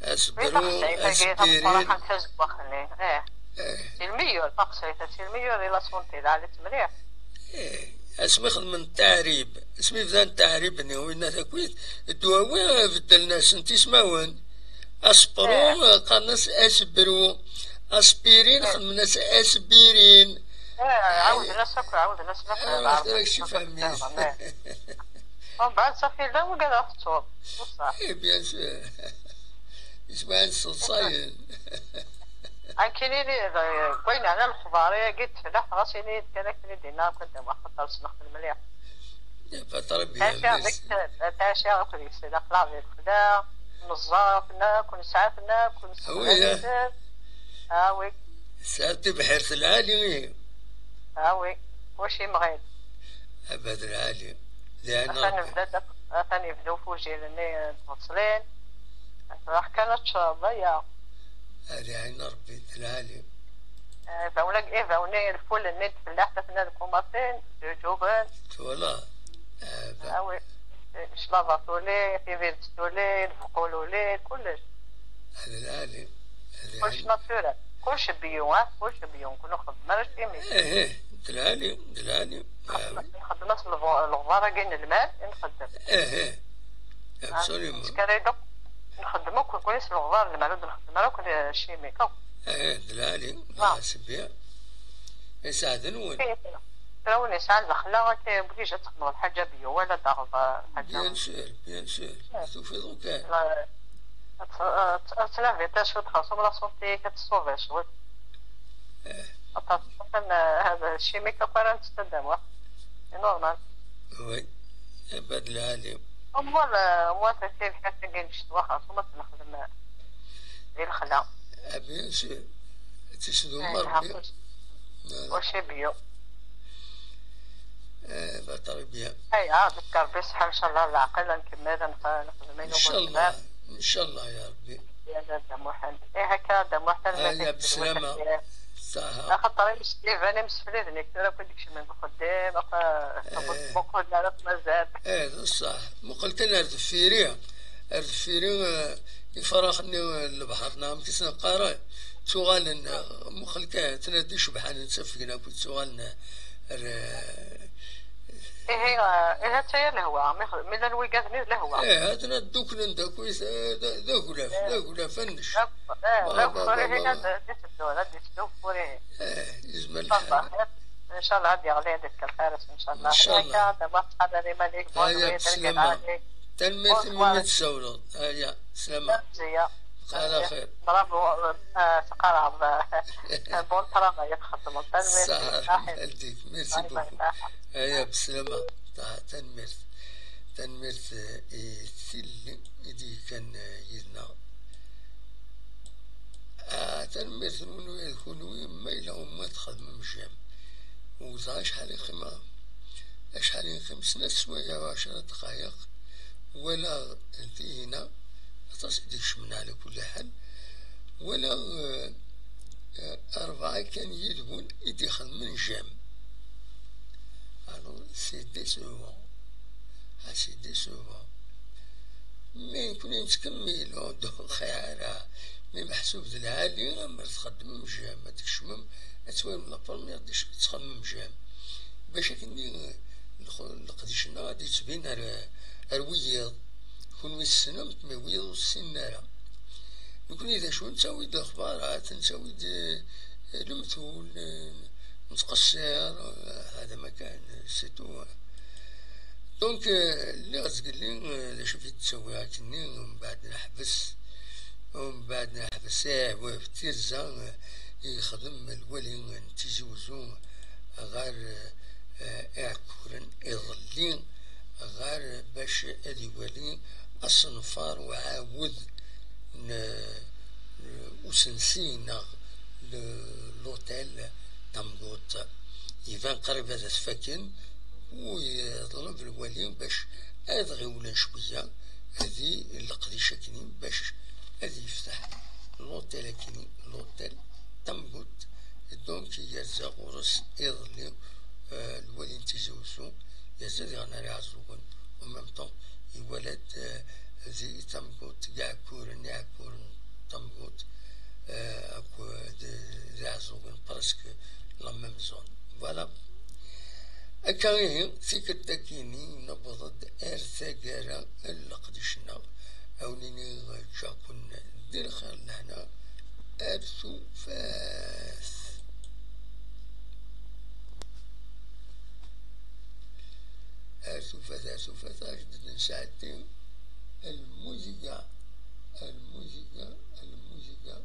Asebru, taxsayt-agi, asbirin. Tameqqrant tazeggaɣt-nni. Eh. Eh. C'est le meilleur, taxsayt, c'est le meilleur, i la santé, lɛali-tt mliḥ. Eh. Asmi xedmen ttaɛrib, asmi bdan ttaɛrib-nni, winna takit, ddwawi beddlen-asen tismawen. Asebru, eh, qqaren-as asebru. Aspirin, eh, xedmen-as asbirin. Eh, ɛawden-as akk, ɛawden-as akk. Eh, ɣef tura kečč ifhem-it. Eh. Umbeɛd safi llan wigad ɣef tettuḍ. Ṣṣeḥ. Eh, bien sûr. Ismaɛil ṣṣeḍṣayen. Akken ini, d, deg wayen ɛnan lexbar-agi n tfellaḥt, ɣas ini-d kan akken i d-yenna akk anda, axaṭer ssneɣ-ten mliḥ. Pas très bien. Tɛic akk deg-s, tɛic akk deg-s, d aqlaɣ di lexla, neẓẓa-ten akk, nesɛa-ten akk, nessexdam-iten. Ah oui. Tesɛiḍ tibḥirt lɛali, ihi. Ah oui. Wac imɣil. Abad lɛali. Di ɛin Rebbi. Atan yebda, atan yebda ufujir-nni n tbeṣlin. Aql-aɣ kan ad tecreḍ aya. Ah, di ɛin Rebbi, d lɛali. Eh, ibawen-agi, ibawen-nni, lful-nni n tfellaḥt, atan deg umaṣin, ǧuǧuben. Twalaḍ? Ah, ba- Ah, oui. Claḍa tuli, tibirett tuli, lbequl uli, kullec. Ah, d lɛali. Kullec naturel. Kullec bio, ah, kullec bio. Ur nxeddem ara chimique. Eh, eh, d lɛali, d lɛali. Ah, oui. Nxeddem-as lbu-, leɣbar-agi n lmal, i nxeddem. Eh, eh. Absolument. Nxeddem akk nekkni s leɣbar n lmal, ur d-nxeddem ara akk chimique akk. Eh, d lɛali, ah, c'est bien. Iseɛd-nwen. Kra win yesɛan lexla, akka obligé ad txedmeḍ lḥaǧa bio, wala ad taɣeḍ, eh, lḥaǧa. Bien sûr, bien sûr. Eh. Tufiḍ ukan. La, ad t-, ad t-, ad tnabiḍ cwiṭ xerṣum la santé-ik, ad tessufeḍ cwiṭ. Eh. Aṭas, eh, hada chimique akk ara nettett adamu. C'est normal. Oui. Abad lɛali. Umwan, eh, umwan tafsir ḥaca n ccetwa xerṣum ad t-nexdem, eh, di lexla. Ah, bien sûr. Ad tt-isdum Rebbi. Voilà. Wac i bio. Eh, bah, très bien. Aya, deg Rebbi ṣṣeḥḥa, ncallah, leɛqel, ad nkemmel, ad nx-, nexdem ayen umi ncallah, nezmer. Ncallah, ya Rebbi. Ya Dda Muḥend. Eh, akka, Aya, beslama. Saha. Axaṭer imesliben, imsefliden, tura akk i d-ikecmen deg uxeddim, akk, eh, muqel ara mazal. Eh, d ṣṣeḥ. Muqel kan ar deffir-i, ar deffir-i, eh, ifrax-nni n lebḥer, neɣ amek i sen-qqaren, ttuɣalen, eh, muqel kan, ttnadi cebḥan n ttafgen akk, ttuɣalen, eh, ar, eh, Ihi, eh, ihi, atta ya lehwa, mi xd-, mi llan wigaden i d lehwa. Eh, hatna dduklen d akk, eh, d, d agulaf, d agulaf, annec. Eh, d akeffur, ihi, ad d-iteddu, ad d-iteddu ukeffur, ihi. Eh, yezmer lḥal. Ncallah, ncallah ad yeɣli, ad yefk lxir-is, ncallah. Ncallah. Akka, d ameqsad ad imal-ik, aya, bslam. Tanemmirt imi mi d-tsawleḍ. Aya, slama. Ala xir. Bravo, eh, teqqareḍ, eh, bon travail i txeddmeḍ. Tanemmirt. Ṣaḥ, lḥal dik. Merci beaucoup. Aya, beslama. Ta-, tanemmirt. Tanemmirt, eh, i tilli i d-yekkan, eh, yid-neɣ. Ah, tanemmirt-nwen ula d kunwi, ma yella uma txedmem j'aime. Wwteɣ acḥal i qqimeɣ, acḥal i neqqim, snat sswayeɛ u ɛecra dqayeq, walaɣ tihina, aṭas i d-ikecmen ɛla kulli ḥal, walaɣ, eh, eh, rebɛa kan yid-wen i d-ixedmen j'aime. Alors, c'est décevant. Ah, c'est décevant. Mais nekkni nettkemmil, ur d-uxiɛ ara. Mi meḥsub d lɛali, amer txeddmem j'aime, ad tkecmem, ad twalem la première des choses, txeddmem j'aime. Bac akken, eh, lx-, leqdic-nneɣ ad yettbin ar, ar wiyiḍ. Kunwi tessnem-t, mais wiyiḍ ur t-ssinen ara. Nekkni d acu nettawi-d lexbarat, nettawi-d, eh, lemtul, eh, nettqeṣṣir, eh, hada ma kan, c'est tout. Donc, eh, lliɣ zgelli, eh, d acu i d-ttawiɣ akkenni, umbeɛd neḥbes, umbeɛd neḥbes, eh, w-, tirza, eh, i yexdem lwali n Tizi Uzzu ɣer, eh, Iɛekkuren iḍelli, ɣer bac ad iwali asenfar uɛawed n, n usensi neɣ l-, l'hôtel Tamgut. Iban qrib ad t-faken, u yeḍleb lwali bac ad ɣiwlen cwiya, ad i leqdic akkenni bac ad yefteḥ l'hôtel akkenni, l'hôtel Tamgut. Donc, yerza ɣur-s iḍelli, eh, lwali n Tizi Uzzu, yerza diɣen ar Iɛeẓẓugen. En même temps, iwala-d, eh, di Tamgut, Iɛekkuren, Iɛekkuren Tamgut, eh, akked, eh, d Iɛeẓẓugen, presque la même zone. Voilà. Akka ihi, tikkelt akkin-nni newweḍ-d ar taggara n leqdic-nneɣ. Ad wen-iniɣ ǧǧiɣ-ken di lxir d lehna. Ar tufat. Ar tufat, ar tufat, ad d-nesɛeddi lmuziga, lmuziga, lmuziga.